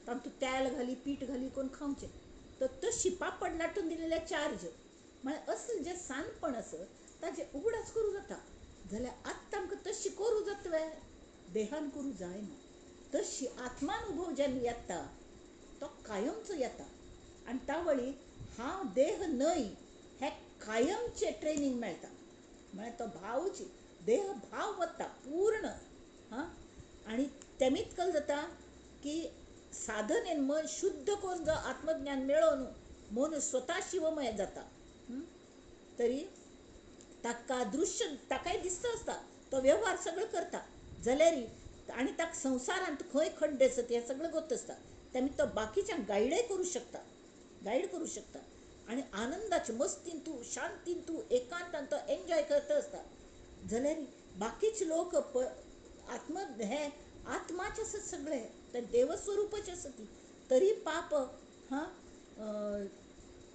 तातूंत तेल घाली पीठ घाली करून खावचें. तर तशी पापड लाटून दिलेले चार्ज. म्हळ्यार असलें जें सानपण आसा ताजें उगडास करूं जाता. जाल्यार आत्तां आमकां तशी करूं जाता वे? देहान करूं जायना. तशी आत्मानुभव जेन्ना येता तो कायमचो येता. आनी तावळी हांव देह न्हय हें कायमचें ट्रेनींग मेळटा. म्हळ्यार तो भावूच देह भाव वता पूर्ण. हां, आनी तेमीत कल जाता की साधनेन मन शुद्ध करून जो आत्मज्ञान मेळोवन मन स्वता शिवमय जाता. तरी ताका दृश्य ताकाय दिसता आसता, तो व्यवहार सगळो करता जाल्यार आनी ताका संवसारांत खंय खड्डे आसत हें सगळें गोत आसता. तेमी तो बाकीच्यांक गायडय करूं शकता, गायड करूं शकता. आनी आनंदाचे मस्तीन तूं शांतीन तूं एकांतान तो एन्जॉय करता आसता. जाल्यार बाकीचे लोक आत्म हे आत्माचे आसत सगळे, ते देवस्वरूपाचे आसत ती, तरी पाप हां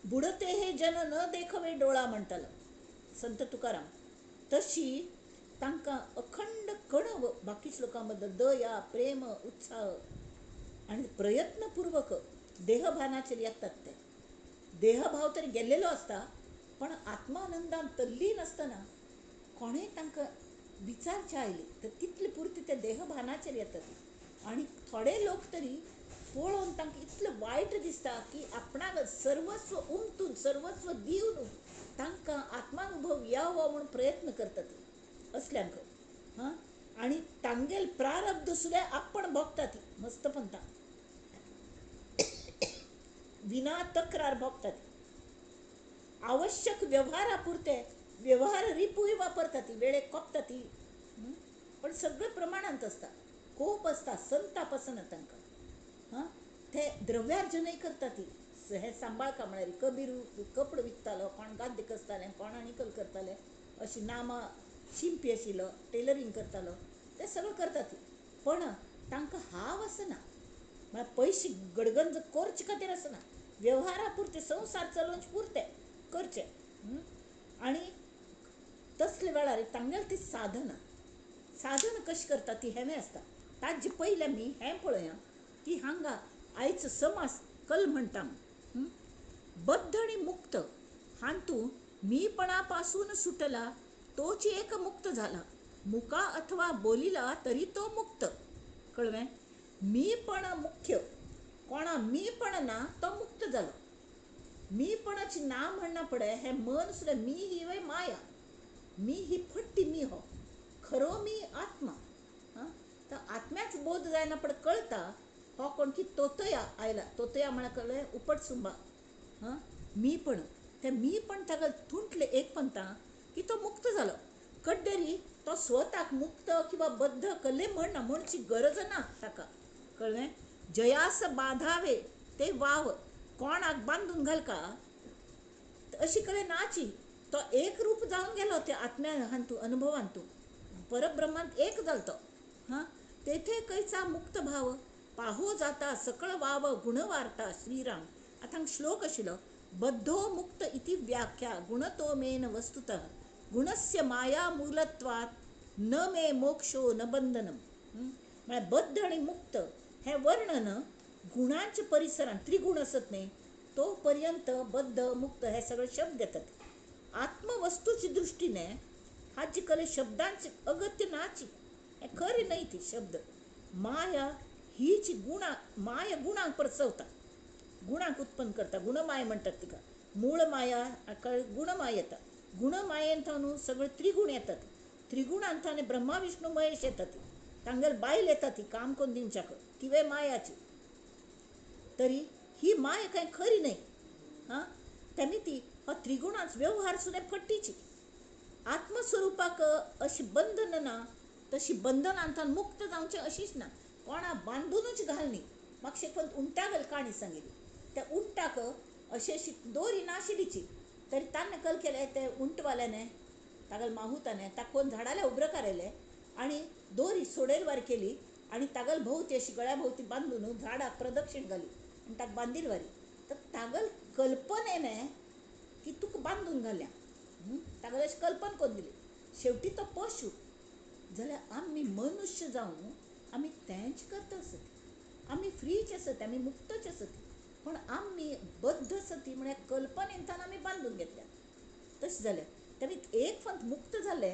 बुडते हे जन न देखवे डोळा म्हणटालो संत तुकाराम. तशी तांकां अखंड कणव बाकीच्या लोकां बद्दल दया प्रेम उत्साह आनी प्रयत्नपूर्वक देहभानाचेर येतात. ते देहभाव तरी गेल्लेलो आसता पण आत्मानंदान तल्लीन आसतना कोणें तांकां विचारचें आयली तर तितले पुरते ते देहभानाचेर येतात. आनी थोडे लोक तरी पळोवन तांकां इतलें वायट दिसता की आपणाक सर्वस्व उमतून सर्वस्व दिवन तांकां आत्मानुभव यावो म्हूण प्रयत्न करतात असल्यांक. हां, आनी तांगेल प्रारब्ध सुद्दां आपण भोगता ती मस्तपंता विना तक्रार भोगतात. आवश्यक व्यवहारा पुरते व्यवहार रिपूय वापरतात, वेळेक कोपता ती, पण सगळें प्रमाणांत आसता. कोप आसता, संताप आसना तांकां. हां, ते द्रव्यार्जनय करता ती. हे सांबाळका म्हळ्यार कबीर कपडो विकतालो, कोण गाद्य कसताले, कोण आनी करताले, अशी नामां शिंपी आशिल्लो, टेलरींग करतालो, ते सगळें करतात. पण तांकां हाव आसना, म्हळ्यार पयशे गडगंज करचे खातीर आसना, व्यवहारा पुरते संवसार चलोवचे पुरते करचे. आनी तसले वेळार तांगेलें ती साधना साधना कशी करता ती हें आसता. ताजे पयलें आमी हें पळोवया की हांगा आयचो समाज कल म्हणटा. बद्ध आनी मुक्त हातूंत मीपणा पासून सुटला तोच एक मुक्त जाला. मुका अथवा बोलिला तरी तो मुक्त. कळ्ळें? मीपण मुख्य, कोणा मीपण ना तो मुक्त जालो. मीपणाची ना म्हणना पडे हें मन सुद्दां मी ही वय माया, मी ही फट्टी मी हो, खरो मी आत्मा. हां, तर आत्म्याच बोध जायना पड कळता हो कोण की तोतया आयला. तोतया म्हळ्यार कळ्ळें उपट सुंबा. हां, मी पण ते मी पण ताका थुंटले एक पंता की तो मुक्त जालो. कड्डेरी तो स्वताक मुक्त किंवा बद्ध कल्ले म्हणना, म्हणची गरज ना ताका. कळ्ळें? जयास बांधावे ते वाव, कोणाक बांदून घालका अशी कळे नाची. तो एक रूप जावन गेलो ते आत्म्या हांतू अनुभवांतू परब्रह्मांत एक जालो तो. हां, तेथे कैचा मुक्त भाव पाहो जाता सकळ वाव गुणवार्ता श्रीराम. आतां हांगा श्लोक आशिल्लो बद्धो मुक्त इति व्याख्या गुणतो मेन वस्तुतः गुणस्य माया मूलत्वात् न मे मोक्षो न बंधनम. म्हळ्यार बद्ध आनी मुक्त हें वर्णन गुणांच्या परिसरांत त्रिगुण आसत न्ही तो पर्यंत बद्ध मुक्त हे सगळे शब्द येतात. आत्मवस्तूची दृष्टीने हाची कले शब्दांची अगत्य नाची, हें खरें न्हय ती शब्द. माया हीच गुणा माया गुणांक प्रसवता, गुणांक उत्पन्न करता, गुणमाय म्हणटात तिका. मूळ माया गुणमाय येता, गुणमायेन सगळे त्रिगुण येतात, त्रिगुणांत ब्रह्मा विष्णू महेश येतात, तांगेर बायल येता ती काम करून दिवच्याक, तिवे मायाची. तरी ही माया काय खरी न्हय. हां, तेमी ती हो त्रिगुणांच व्यवहार सुद्दां फटीची. आत्मस्वरूपाक अशी बंधन ना, तशी बंधनांतल्यान मुक्त जावचें अशीच ना, कोणा बांदूनच घालनी. मातशें पण उंटागल काणी सांगिल्ली, त्या उंटाक अशी अशी दोरी नाशिल्लीची, तरी ताणें कल केलें ते उंटवाल्याने तागेले माहुताने ताका झाडाला उब्र काडले आनी दोरी सोडयलवार केली आनी तागल भोंवती अशी गळ्या भोंवती बांदून झाडाक प्रदक्षिण घाली आनी ताका बांदिल वारी. तर तागल कल्पनेने की तुका बांदून घाल्या, ताका अशें कल्पना करून दिली, शेवटी तो पशु. जाल्यार आमी मनुष्य जावन आमी तेंच करता आसत, आमी फ्रीच आसत, आमी मुक्तच आसत, पण आमी बद्ध आसत म्हळ्यार कल्पनेंतल्यान आमी बांदून घेतल्या. तशें जालें तेमी एक फंत मुक्त जाले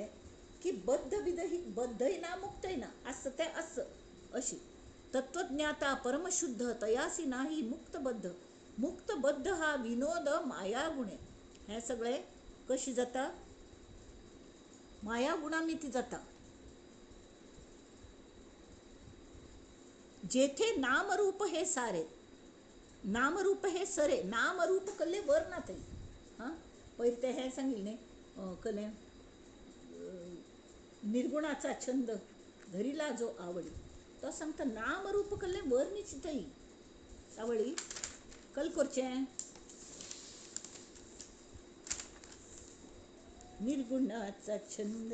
की बद्ध बिद ही बद्धय ना मुक्तय ना, आसत तें आस अशी. तत्वज्ञाता परमशुद्ध तयासी नाही मुक्तबद्ध, मुक्तबद्ध हा विनोद माया गुणे. हें सगळें कशी जाता? माया गुणांनी ती जाता. जेथे नामरूप हे सारे, नामरूप हे सरे, नामरूप कल्ले वर ना थंय. हां, पयर तें हें सांगिल्लें न्ही कलें, निर्गुणाचा छंद धरिला जो आवडी, तो सांगता नामरूप कल्ले वर न्ही थंय आवडी कल करचें. निर्गुणाचा छंद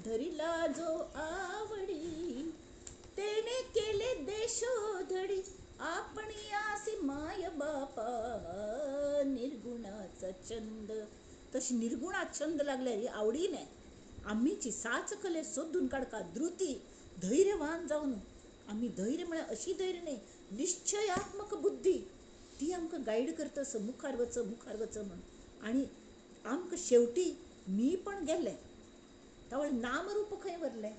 धरिला जो आवडी, तेणे केले देशोधडी, आपण यासी my बापा निर्गुणाचा छंद. तशी निर्गुणा छंद लागल्यार आवडीने आमीची साच कले सोदून काडका धृती धैर्यवान जावन. आमी धैर्य म्हळ्यार अशी धैर्य न्ही, निश्चयात्मक बुद्धी ती आमकां गायड करता असो मुखार वच मुखार वच म्हण. आनी आमकां शेवटी मी पण गेलें तावळ नामरूप खंय व्हरलें?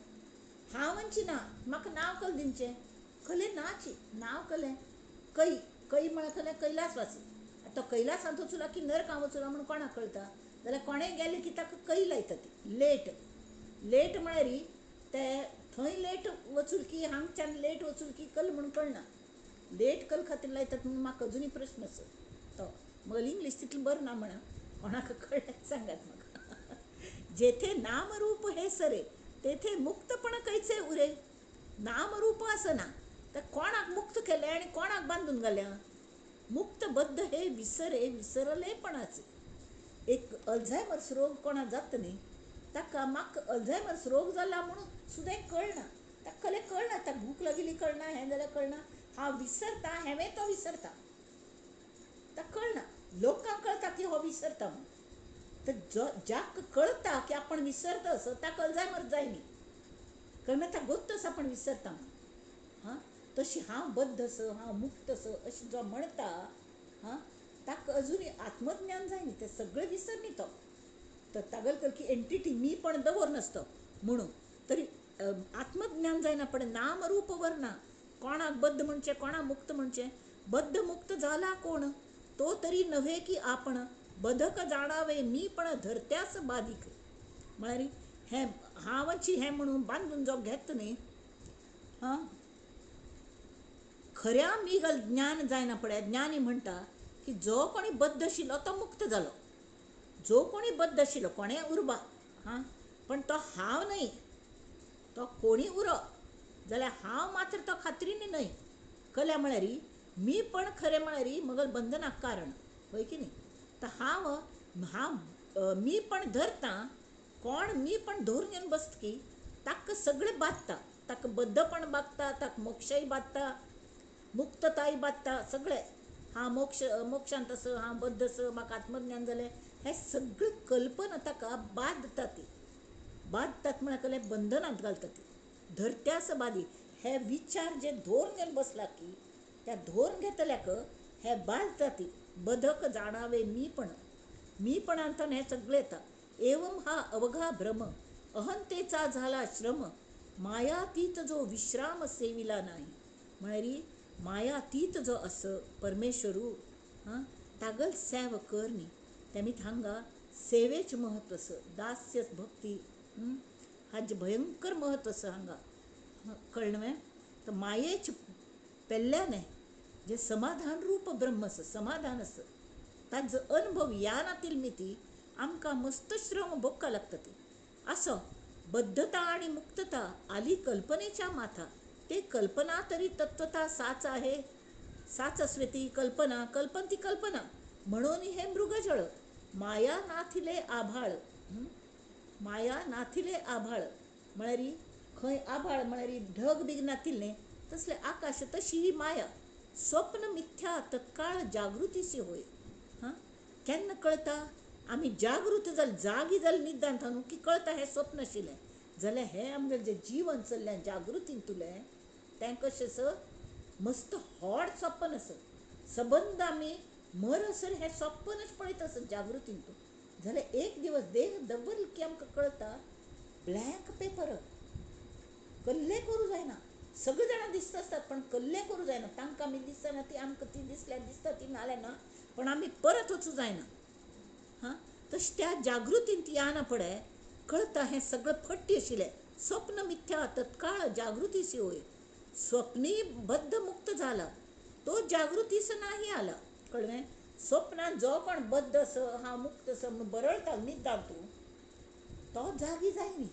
हांव म्हणची ना, म्हाका नांव कल दिवचें, कले नाची नांव कलें कै कै म्हळ्यार कलें कैलासवासी. आतां तो कैलासांत वचुला की नरकां वचुला म्हूण कोणाक कळटा? जाल्यार कोणें गेलें की ताका कै लायता ती लेट. लेट म्हळ्यार ते थंय लेट वचूल की हांगच्यान लेट वचूल की कल म्हूण कळना. लेट कल खातीर लायतात म्हणून म्हाका अजुनूय प्रश्न आसा तो. मगेली इंग्लीश तितली बरी ना म्हणा, कोणाक कळ्ळ्यार सांगात म्हाका. जेथे नामरूप हे सरे तेथे मुक्तपण कैसे उरे. नामरूप आसना तर कोणाक मुक्त केलें आनी कोणाक बांदून घाल्या? मुक्तबद्ध हे विसरे विसरलेपणाचे. एक अल्झायमर्स रोग कोणाक जाता न्ही ताका म्हाका अल्झायमर्स रोग जाला म्हणून सुद्दां कळना, ताका कलें कळना, ताका भूक लागिल्ली कळना, हें जाल्यार कळना, हांव विसरता हेंवें तो विसरता, ताका कळना. लोकांक कळटा की हो विसरता म्हणून. तर जो ज्याक कळटा की आपण विसरता असो ताका अल्झायमर्स जाय न्ही, कळना ताका गोत्त आसा आपण विसरता म्हणून. हां, तशी हांव बद्ध असो हांव मुक्त असो अशें जो म्हणटा हां ताका अजुनूय आत्मज्ञान जाय न्ही, तें सगळें विसर न्ही तो. तर तागेलो कल की एंटिटी मी पण दवर नासतो म्हणून तरी आत्मज्ञान जायना. पण नामरूप वरना, कोणाक बद्ध म्हणचें कोणाक मुक्त म्हणचें? बद्ध मुक्त जाला कोण तो तरी नव्हे की आपण, बधक जाणावे मी पण धरत्यास बाधीक. म्हळ्यार हें हांवची हें म्हणून बांदून जो घेत न्ही हां, खऱ्या मी ज्ञान जायना पळय. ज्ञानी म्हणटा की जो कोणी बद्ध आशिल्लो तो मुक्त जालो, जो कोणी बद्ध आशिल्लो कोणें उरबा हां, पण तो हांव न्हय, तो कोणी उरो जाल्यार हांव मात्र तो खात्रीन न्हय. कल्या म्हळ्यार मी पण खरें म्हळ्यार मगल बंधनाक कारण, हय की न्ही? तर हांव हांव मी पण धरता, कोण मी पण धरून घेवन बसता की ताका सगळें बादता, ताका बद्धपण बादता, ताका मोक्षय बादता, मुक्तताय बादता, सगळें. हांव मोक्ष मोक्षांत आसा, हांव बद्ध आसा, म्हाका आत्मज्ञान जालें, हें सगळें कल्पना ताका बादता. ती बादतात म्हळ्यार कलें बंधनांत घालता ती धरत्यास बादी. हे विचार जे धरून घेवन बसला की त्या धरून घेतल्याक हे बादता ती बधक जाणावे मी पण, मी पणांतल्यान हें सगळें येता. एवम हा अवघा भ्रम अहंतेचा झाला श्रम, मायातीत जो विश्राम सेविला नाही. म्हळ्यार मायातीत जो आस परमेश्वरू हां तागल सेव कर न्ही. तेमी हांगा सेवेचें म्हत्व आसा, दास्य भक्ती हाजें भयंकर म्हत्व आसा हांगा, कळ्ळें न्हय? तर मायेच पेल्ल्याने जे समाधान रूप ब्रह्म आसा, समाधान आसा, ताजो अनुभव ह्या नातील मिती आमकां मस्त श्रम भोगपाक लागता. ती असो बद्धता आनी मुक्तता आली कल्पनेच्या माथा, ते कल्पना तरी तत्वता साच आहे, साच आसवे ती कल्पना, कल्पन ती कल्पना म्हणून हे मृगजळ माया नाथिले आभाळ. माया नाथिले आभाळ म्हळ्यार खंय आभाळ म्हळ्यार ढग बीग नातिल्लें तसलें आकाश, तशी ही माया स्वप्न मिथ्या तत्काळ जागृतीसी होय. हां, केन्ना कळटा आमी जागृत जाले, जागी जाले निदांत न्हू की कळटा हें स्वप्न आशिल्लें. जाल्यार हें आमगेलें जें जीवन चल्लें जागृतींतुलें तें कशें आसा, मस्त व्हड सपन आसा. सबंद आमी मरसर हें सपनच पळयत आसा जागृतींतून. जाल्यार एक दिवस देह दवरल की आमकां कळटा ब्लँक पेपर, कल्ले करूं जायना. सगळीं जाणां दिसता आसतात पण कल्ले करूं जायना. तांकां आमी दिसना ती आमकां ती दिसल्यार दिसता, ती नाल्यार ना, पण आमी परत वचूं जायना. हां, तशें त्या जागृतींत याना पडे कळटा हें सगळें फट्टी आशिल्लें. स्वप्न मिथ्या तत्काळ जागृतीसी होय. स्वप्नी बद्ध मुक्त जाला तो जागृतीस नाही आला. कळ्ळें? स्वप्नान जो कोण बद्ध आसा हांव मुक्त आसा म्हणून बरळता निदान तूं, तो जागी जायनी.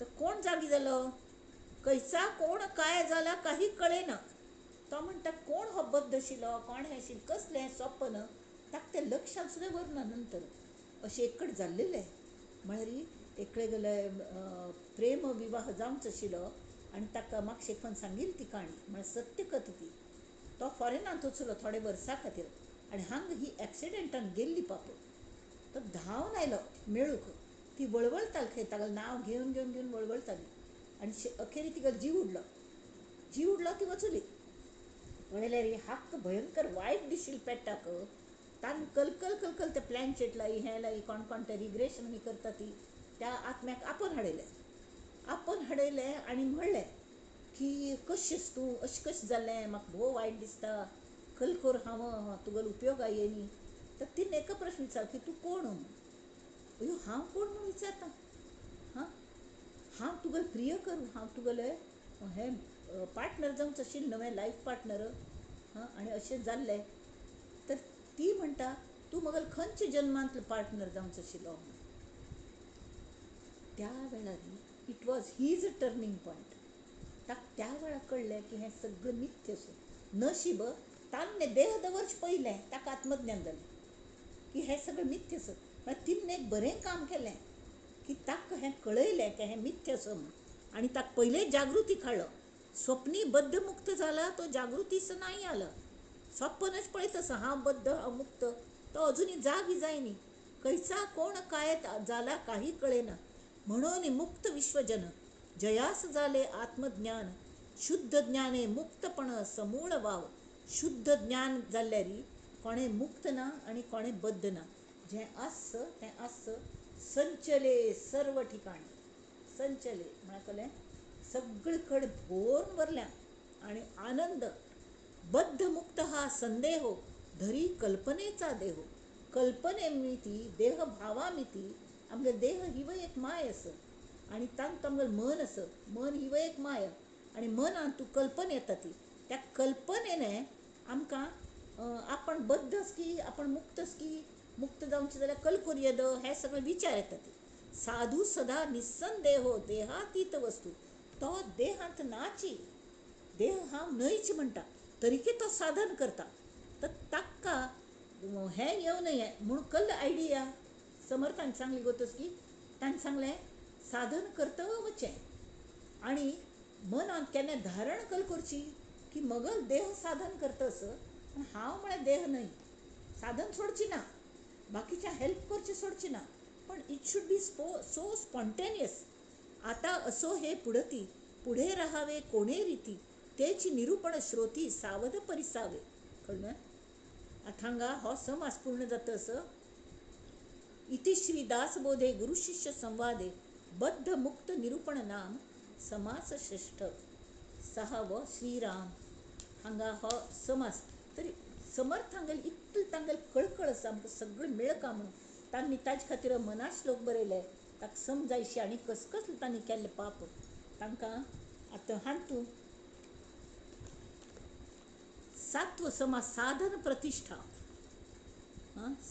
तर कोण जागी जालो? खंयचा कोण काय जाला काही कळेना. तो म्हणटा कोण हो बद्ध आशिल्लो, कोण हें आशिल्लें, कसलें हें सपन, ताका तें लक्षांत सुद्दां व्हरना नंतर. अशें एकट जाल्लेलें. म्हळ्यार एकले गेले प्रेम विवाह जावचो आशिल्लो आनी ताका मातशें पण सांगिल्ली ती काणी, म्हळ्यार सत्य कथा ती. तो फॉरेनांत वचलो थोडे वर्सां खातीर आनी हांगा ही एक्सिडेंटान गेल्ली पाप. तो धांवन आयलो मेळूंक. ती वळवळताली खंय, तागेलें नांव घेवन घेवन घेवन वळवळताली आनी अखेरी तिका जीव उडलो. जीव उडलो, ती वचली. पळयल्यार हाक भयंकर वायट दिशिल्लें पेट्टाक. तान कलकल कलकल ते प्लॅनचेट लाई हें लाई कोण कोण ते रिग्रेशन बी करता ती त्या आत्म्याक आपोवन हाडयलें. आपोवन हाडयलें आनी म्हणलें की कशें तूं अशें कशें जालें, म्हाका भोव वायट दिसता, कलकोर हांव तुगेलो उपयोग येयनी. तर तिणें एका प्रश्न विचारलो की तूं कोण म्हणून. अयो हांव कोण म्हणून विचारता? हां, हांव तुगेलो प्रिय करूं, हांव तुगेलें हें पार्टनर जावचो आशिल्लें नवें लायफ पार्टनर. हां, आनी अशें जाल्लें. तर ती म्हणटा तूं म्हगेलो खंयच्या जन्मांतलो पार्टनर जावचो आशिल्लो. त्या वेळार it was his turning point. ताका त्या वेळार कळ्ळें की हें सगळें मिथ्य आसा. नशीब तान्ने देह दवरचें पयलें ताका आत्मज्ञान जालें की हें सगळें मिथ्य आसा. म्हळ्यार तिणें एक बरें काम केलें की ताका हें कळयलें की हें मिथ्य आसा म्हणून, आनी ताका पयलें जागृती काडलो. स्वप्नी बद्ध मुक्त जाला तो जागृतीस नाही आला. सपनच पळयत आसा हांव बद्ध हांव मुक्त, तो अजुनूय जागी जायनी. खंयचा कोण काय जाला काही कळेना. म्हणून मुक्त विश्वजन जयास जाले आत्मज्ञान. शुद्ध ज्ञाने मुक्तपण समूळ वाव. शुद्ध ज्ञान जाल्यार कोणें मुक्त ना आनी कोणें बद्ध ना. जें आस तें आस. संचले सर्व ठिकाणी. संचले म्हळ्यार कळ्ळें सगळे कडेन भोरून भरल्या आनी आनंद. बद्ध मुक्त हा संदेहो धरी कल्पनेचा देहो. कल्पने मिती देह भावा मिती. आमगे देह हिवय एक माय आसा आनी तांत आमगेलें मन आसा. मन हिवय एक माय आनी मनांत तूं कल्पना येता ती. त्या कल्पनेने आमकां आपण बद्ध की आपण मुक्त की मुक्त जावचें जाल्यार कल्पूर येद हे सगळे विचार येतात. साधू सदा निसंदेहो देहातीत वस्तू. तो देहांत नाची, देह हांव न्हयच म्हणटा तरीकी तो साधन करता. तर ताका हें येवं नये म्हूण कल्ल आयडिया समर्थान सांगली गोतस की ताणें सांगलें साधन करता वचें आनी मनांत केन्ना धारण कल करची की मगल देह साधन करता असं, पण हांव म्हळ्यार देह न्हय. साधन सोडची ना, बाकीच्या हेल्प करची सोडची ना, पण it should be so spontaneous. आता असो हे पुढती पुढे राहावे कोणे रीती तेची निरूपण श्रोती सावध परिसावे. कळ्ळें? आतां हांगा हो समास पूर्ण जाता असं. इति श्री दासबोधे गुरुशिष्य संवादे बद्ध मुक्त निरूपण नाम समास श्रेष्ठ. सहावो श्रीराम. हांगा हो समास. तरी समर्थ हांगेले इतलें तांगेले कळकळ आसा आमकां सगळें मेळका म्हणून तांणी ताजे खातीर मना श्लोक बरयले. ताका समजायशी आनी कसकसलें तांणी केल्लें पाप तांकां आतां हातूंत सात्व समास साधन प्रतिश्ठा.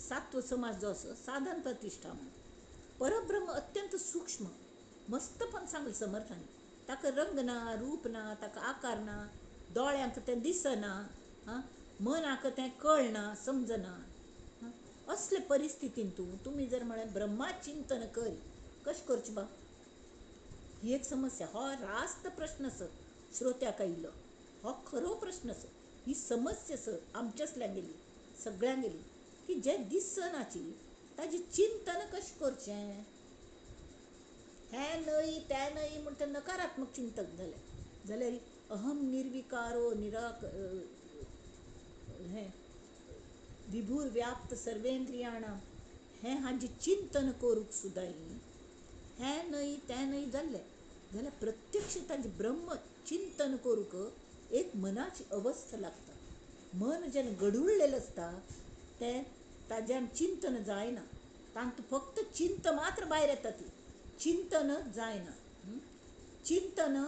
सात्व समास जो आसा साधन प्रतिश्ठा म्हणून. परब्रह्म अत्यंत सूक्ष्म मस्त पण सांगलें समर्थांनी. ताका रंग ना, रूप ना, ताका आकार ना, दोळ्यांक तें दिसना, मनाक तें कळना, समजना. असले परिस्थितीन तूं तुमी जर म्हळें ब्रह्मा चिंतन कर, कशें करचें बा? ही एक समस्या. हो रास्त प्रश्न आसा श्रोत्याक आयिल्लो. हो खरो प्रश्न आसा. ही समस्या आसा आमच्याच गेली, सगळ्यांगेली. की जें दिसनाची ताजें चिंतन कशें करचें? हें न्हय तें न्हय म्हण तें नकारात्मक चिंतन जालें जाल्यार अहम निर्विकारो निराक हें विभूर व्याप्त सर्वेंद्रियाणां हें हाजें चिंतन करूंक सुद्दां हें न्हय तें न्हय जाल्लें जाल्यार प्रत्यक्ष ताजें ब्रह्म चिंतन करूंक एक मनाची अवस्था लागता. मन जेन्ना गडुळलेलें आसता तें ताज्यान चिंतन जायना, तांतूं फक्त चिंत मात्र भायर येता, ती चिंतन जायना. चिंतन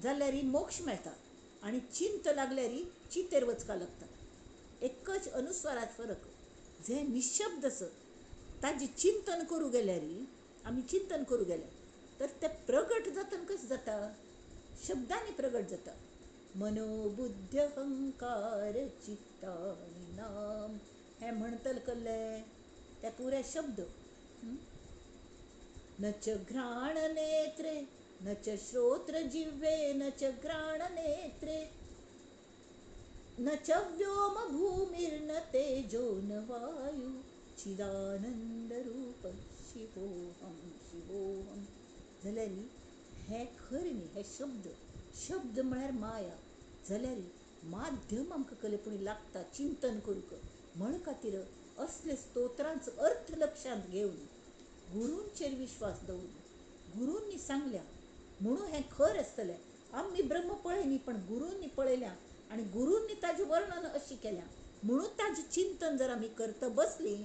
जाल्यार मोक्ष मेळटा आनी चिंत लागल्यार चिंतेर वचपाक लागता. एकच अनुस्वारात फरक. जें निशब्द आसा ताजें चिंतन करूं गेल्यार, आमी चिंतन करूं गेल्यार तर तें प्रगट जाता. कशें जाता? शब्दांनी प्रगट जाता. मनोबुद्ध्यहंकार चित्तानि नाम हें म्हणतल कल्ले ते पुरे शब्द. न च घ्राण नेत्रे न च श्रोत्र जिह्वे न च घ्राण नेत्रे न च व्योम भूमिर्न तेजो न वायु चिदानंद रूप शिवोहम शिवोहम. जाल्यार हें खरें न्ही, हे शब्द शब्द म्हळ्यार माया. जाल्यार माध्यम आमकां कलेपणी लागता चिंतन करूंक. म्हण खातीर असले स्तोत्रांचो अर्थ लक्षांत घेवन गुरूंचेर विश्वास दवरून गुरूंनी सांगल्या म्हणून हें खरें आसतलें. आमी ब्रह्म पळयनी पण गुरूंनी पळयल्या आनी गुरूंनी ताजें वर्णन अशें केल्यां म्हणून ताजें चिंतन जर आमी करता बसलीं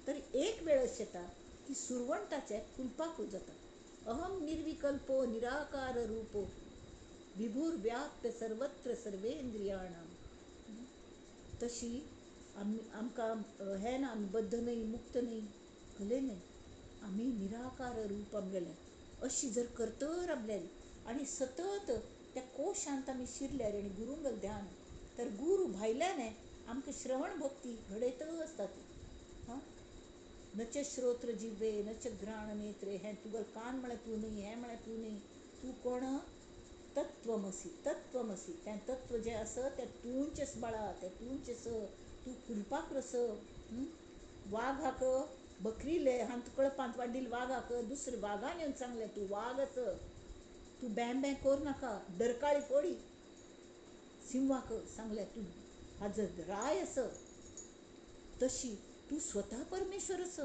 तर एक वेळ अशें येता की सुरवंटाचें फुलपाकूच जाता. अहम निर्विकल्पो निराकार रूपो विभूर व्याप्य सर्वत्र सर्वेंद्रियाणां. तशी आमी आमकां हें ना, आमी बद्ध न्हय मुक्त न्हय कले न्हय, आमी निराकार रूप आमगेलें. अशी जर करत रावल्यार आनी सतत त्या कोशांत आमी शिरल्यार आनी गुरूंगेलें ध्यान तर गुरू भायल्यान आमकां श्रवण भक्ती घडयत आसता ती. हां, न च श्रोत्र जिव्हे न च घ्राण नेत्रे हें तुगेलें कान म्हळ्यार तूं न्हय, हें म्हळ्यार तूं न्हय, तूं कोण? तत्वमसी. तत्वमसी तें तत्व जें आसा तें तूंचेच बाळा, तें तूंचेच, तूं फुलपाक रस. वाघाक बकरीले हांत कळपांत वाडिल्ले वाघाक दुसरे वागान येवन सांगलें तूं वाग आस, तूं बॅं बॅं करूं नाका, डरकाळी फोडी. सिंवाक सांगलें तूं हाजो राय आस, तशी तूं स्वता परमेश्वर आस.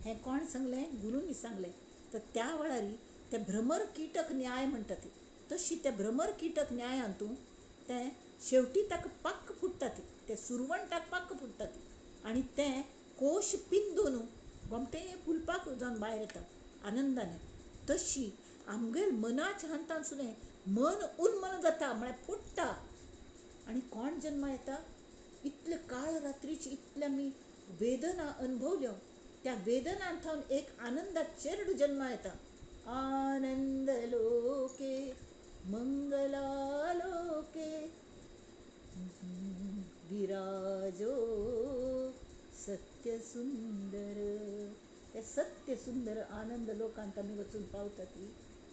हें कोण सांगलें? गुरूंनी सांगलें. तर त्या वेळार ते भ्रमर कीटक न्याय म्हणटा ती, तशी ते भ्रमर कीटक न्यायान तूं तें शेवटी ताका पाक्क फुट्टा ती, तें सुरवंटाक पाक्क फुट्टा ती आनी तें कोश पिंदून गोमटें फुलपाक जावन भायर येता आनंदान. तशी आमगेल मनाच्या हातान सुद्दां मन उन्मन जाता म्हळ्यार फुट्टा आनी कोण जन्मा येता? इतले काळ रात्रीची इतले आमी वेदना अनुभवल्यो, त्या वेदनांथावन एक आनंदात चेरडू जन्मा येता. आनंद लोके मंगलालोके विराजो सत्य सुंदर. ते सत्य सुंदर आनंद लोकांत आमी वचून पावता ती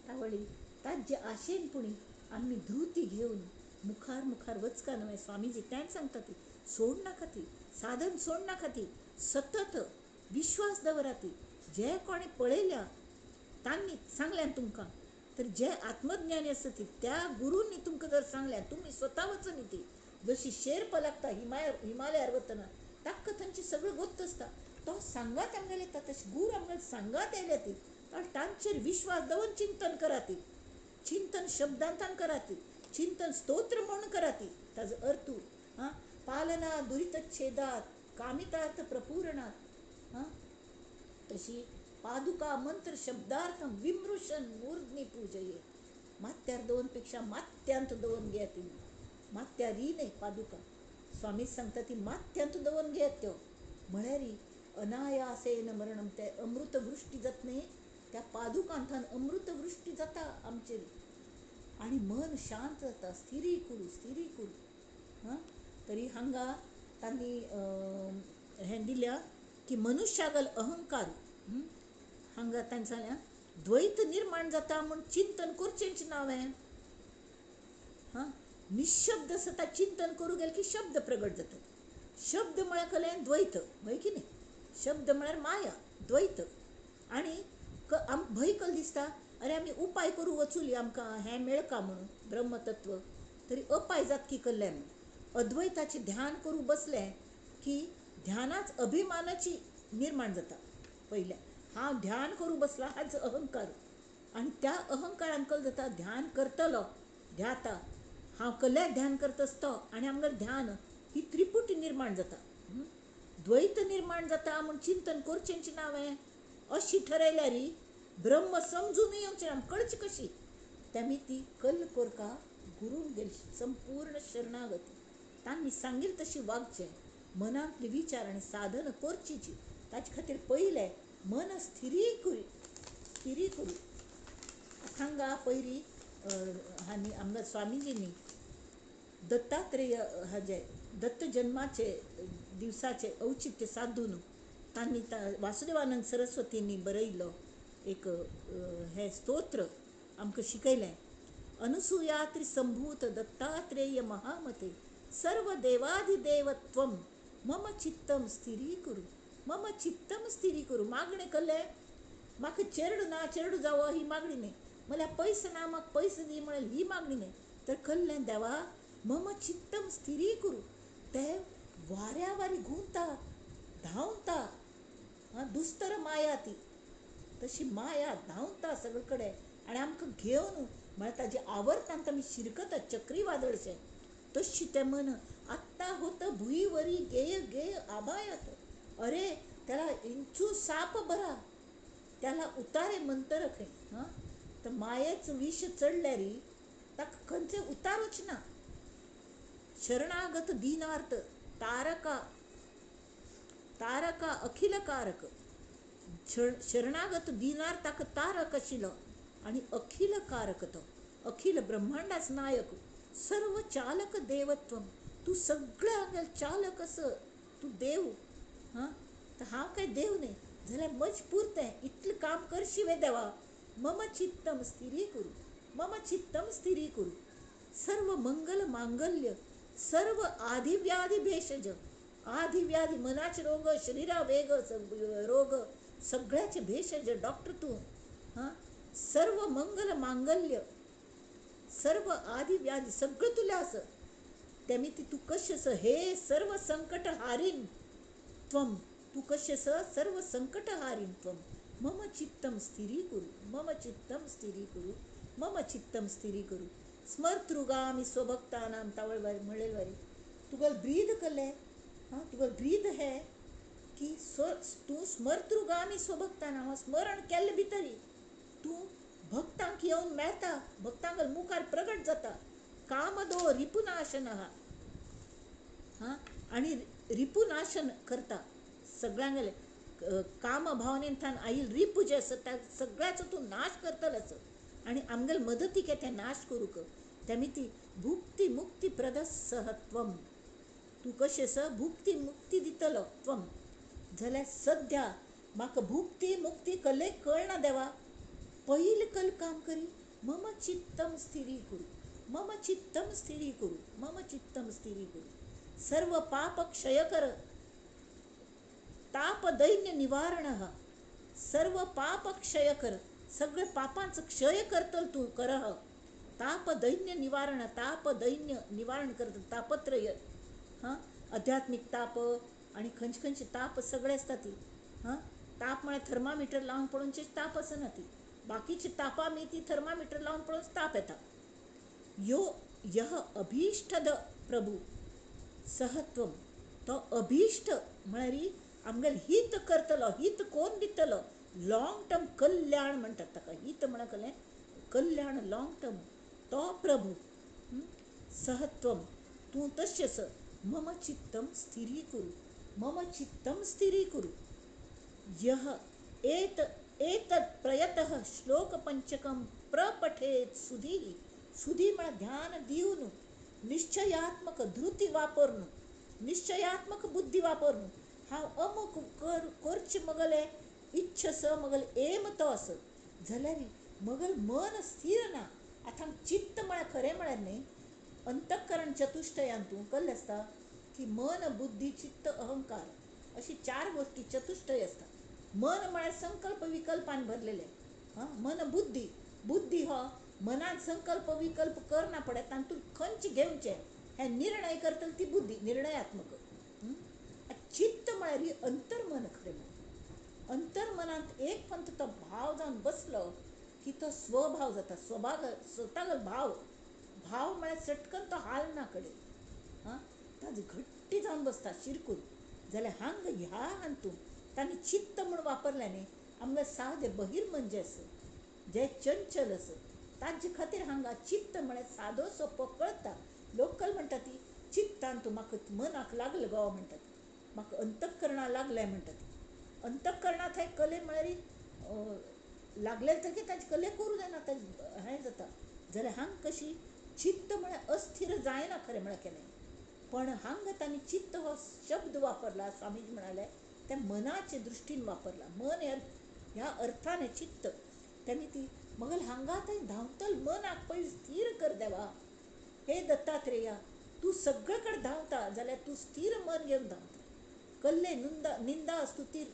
तावळी ताजे आशेन पुणी आमी धृती घेवन मुखार मुखार वचका न्हय. स्वामीजी तेंच सांगता ती सोड नाका ती साधन सोड नाका ती, सतत विश्वास दवरा ती. जे कोणें पळयल्या तांणी सांगल्यान तुमकां, तर जे आत्मज्ञानी आसता ती त्या गुरूंनी तुमकां जर सांगल्या तुमी स्वता वचनी ती. जशी शेर्पा लागता हिमालयार वतना ताका थंयची सगळें गोत्त आसता, तो सांगात आमगेले येता तशें गुरू आमगेले सांगात येयल्या ती. तर तांचेर विश्वास दवरून चिंतन करा ती, चिंतन शब्दांतान करा ती, चिंतन स्तोत्र म्हणून करा ती. ताजो अर्थ हां पालना दुरितच्छेदात कामितार्थ प्रपूरणात. हां, तशी पादुका मंत्र शब्दार्थम विमृशन मूर्ध्नि पूजये. माथ्यार दवरपेक्षा माथ्यांत दवरून घेयात ती, माथ्यार ही न्हय पादुका. स्वामी सांगता ती माथ्यांत दवरून घेयात त्यो, म्हळ्यार अनायासेन मरणम. ते अमृतवृष्टी जात न्हय, त्या पादुकांतान अमृतवृष्टी जाता आमचेर आनी मन शांत जाता. स्थिरी कुरू स्थिरी कुरू. हां, तरी हांगा तांणी हें दिल्या की मनुष्यागल अहंकार. हांगा तांणी सांगल्या द्वैत निर्माण जाता म्हूण चिंतन करचेंच नांव हें. हां, निशब्द सता चिंतन करूं गेलें की शब्द प्रगट जातात. शब्द म्हळ्यार कलें द्वैत, भंय की न्ही? शब्द म्हळ्यार माया, द्वैत. आनी भंय कल दिसता, अरे आमी उपाय करूं वचुली आमकां हें मेळका म्हणून ब्रह्मतत्व, तरी अपाय जातकी कल्लें म्हूण. अद्वैताचें ध्यान करूं बसलें की ध्यानाच अभिमानाची निर्माण जाता. पयलें हांव ध्यान करूं बसलां हाच अहंकार, आनी त्या अहंकारान कल जाता ध्यान करतलो ध्याता, हांव कल्याक ध्यान करता आसतो आनी आमगेर ध्यान ही त्रिपुटी निर्माण जाता, द्वैत निर्माण जाता. म्हूण चिंतन करचेंच ना हांवें अशी ठरयल्यार ब्रह्म समजून येवचें आमकां कळची कशी? तेमी ती कल कोरका गुरून गेली संपूर्ण शरणागती. तांणी सांगील तशी वागचें, मनांतले विचार आनी साधन करचीची. ताचे खातीर पयलें मन स्थिरी करू, स्थिरी करू. हांगा पयली हांणी आमकां स्वामीजींनी दत्तात्रेय हाजे दत्त जन्माचे दिवसाचे औचित्य साधून तांणी वासुदेवानंद सरस्वतींनी बरयल्लो एक हें स्तोत्र आमकां शिकयलें. अनुसुयात्री संभूत दत्तात्रेय महामते सर्व देवाधिदेवत्वं मम चित्तम स्थिरीकुरु, मम चित्तम स्थिरीकुरु. मागणें केलें म्हाका चेरडू ना चेरडू जावो ही मागणी न्ही, म्हळ्यार पयसो ना म्हाका पयसो दी म्हळ्यार ही मागणी न्ही, तर कल्लें देवा मम चित्तम स्थिरीकुरु. ते वाऱ्या वारी घुंवता धांवता, दुस्तर माया ती, तशी माया धांवता सगळे कडेन आनी आमकां घेवन म्हळ्यार ताजे आवर्तांत आमी शिरकता चक्रीवादळशें. तशी तें मन आत्तां होत भुंयवरी गेय गेय आबायात. अरे त्याला इंचू साप बरा, त्याला उतारे मंतर खंय. हां, तर मायेच विश चडल्यार ताका खंयचे उतारूच ना. शरणागत दीनार्थ तारका तारका अखिल कारक, शरणागत दीनार्थाक तारक आशिल्लो आनी अखिल कारक तो, अखिल ब्रह्मांडाच नायक, सर्व चालक देवत्वम. तूं सगळ्या चालक आस, तूं देव. हां, तर हांव काय देव न्ही जाल्यार म्हज पुरतें इतलें काम करशी वे देवा. मम चित्तम स्थिरीकुरु, मम चित्तम स्थिरीकुरु. सर्व मंगल मांगल्य सर्व आधिव्याधी भेषज, आधिव्याधी मनाचे रोग, शरीरा वेग रोग सगळ्याचे भेषज डॉक्टर तूं. हां, सर्व मंगल मांगल्य सर्व आधिव्याधी सगळं तुला आस, तेमी ती तूं कशें आस हे सर्व संकट हारीन त्वम, तूं कशें आस सर्व संकट हारीन त्वम. मम चित्तम स्थिरीकुरु, मम चित्तम स्थिरीकुरु, मम चित्तम स्थिरीकुरु. स्मर्तृगामी स्वभक्तानां तावळवारी म्हणलेलवारी तुगल ब्रीद कले. हां, तुगल ब्रीद हे की स्व तूं स्मर्तृगामी स्वभक्तानां, स्मरण केल्ले भितरी तूं भक्तांक येवन मेळटा, भक्तांक मुखार प्रगट जाता. कामदो रिपुनाशन, हां, आनी रिपुनाशन करता सगळ्यांगेले काम भावनेंतल्यान आयिल्ले रिपू जे आसा त्या सगळ्याचो तूं नाश करतलोच आनी आमगेले मदतीक तें नाश करूंक. तेमी ती भुक्ती मुक्ती प्रदसहत्वम, तूं कशें आसा भुक्ती मुक्ती दितलो त्वम. जाल्यार सद्या म्हाका भुक्ती मुक्ती कल्ले कळना देवा, पयलीं कल काम करी मम चित्तम स्थिरीकुरु, मम चित्तम स्थिरीकुरु, मम चित्तम स्थिरीकुरु. सर्व पाप क्षय कर ताप दैन्य निवारण, सर्व पाप क्षय कर, सगळे पापांचो क्षय करतल तूं करह. ताप दैन्य निवारण, ताप दैन्य निवारण करता तापत्रय. हां, आध्यात्मीक ताप आनी खंयचे खंयचे ताप सगळे आसता ती. हां, ताप म्हळ्यार थर्मामिटर लावन पळोवचे ताप आसना ती, बाकीचे तापा मी ती थर्मामिटर लावन पळोवन ताप येता. यो यह अभीष्टद प्रभू सहत्वम, तो अभीष्ट म्हळ्यार आमगेले हित करतलो, हित कोण दितलो, लॉंग टर्म कल्याण म्हणटात ताका, हित म्हणा कलें कल्याण लॉंग टर्म, तो प्रभू सहत्वम तूं तशेंच मम चित्तम स्थिरीकुरु, मम चित्तम स्थिरीकुरु. यह एत एतत् प्रयतः श्लोक पंचकम प्रपठेत सुधी, सुधी म्हळ्यार ध्यान दिवन निश्चयात्मक धृती वापरून, निश्चयात्मक बुद्धी वापरून हांव अमुक करचें मगले इच्छस मगल एम तो आस जाल्यार मगल मन स्थिर ना. आतां चित्त म्हळ्यार खरें म्हळ्यार न्ही अंतःकरण चतुष्टयान तूं कल्लें आसता की मन, बुद्धी, चित्त, अहंकार अशी चार गोष्टी चतुष्टय असतात. मन म्हळ्यार संकल्प विकल्पान भरलेले. हां, मन बुद्धी, बुद्धी हो मनान संकल्प विकल्प करना पडे तातूंत खंयचे घेवचे हे निर्णय करतली ती बुद्धी, निर्णयात्मक. चित्त म्हळ्यार ही अंतर्मन. खरें म्हळ्यार अंतर्मनांत एक पंत तो भाव जावन बसलो की तो स्वभाव जाता, स्वभाव, स्वतागल भाव. भाव म्हळ्यार चटकन तो हालना कडेन. हां, ताजो घट्टी जावन बसता शिरकून. जाल्यार हांग ह्या हातूंत तांणी चित्त म्हूण वापरलें न्ही, आमगे सादें बहिर्मन जें आसा, जें चंचल आसा, ताजे खातीर हांगा चित्त म्हळ्यार सादो सोंपो कळटा. लोकल म्हणटा ती चित्तान तूं म्हाका मनाक लागलें गो म्हणटा ती, म्हाका अंतःकरणा लागलें म्हणटा ती. अंतःकरणा थंय कले म्हळ्यार लागले तर ताजे कले करूं जायना, ताजें हें जाता. जाल्यार हांग कशी चित्त म्हळ्यार अस्थिर जायना खरें म्हळ्यार केन्नाय, पण हांगा तांणी चित्त हो शब्द वापरला. स्वामीजी म्हणाले त्या मनाचे दृश्टीन वापरला. मन ह्या अर्थाने चित्त त्यांनी ती मगल हांगा थंय धांवतल मनाक पयलीं स्थिर कर देवा. हे दत्तात्रेया, तूं सगळे कडेन धांवता जाल्यार तूं स्थिर मन घेवन धांवता. कल्ले निंदा निंदा स्तुतीर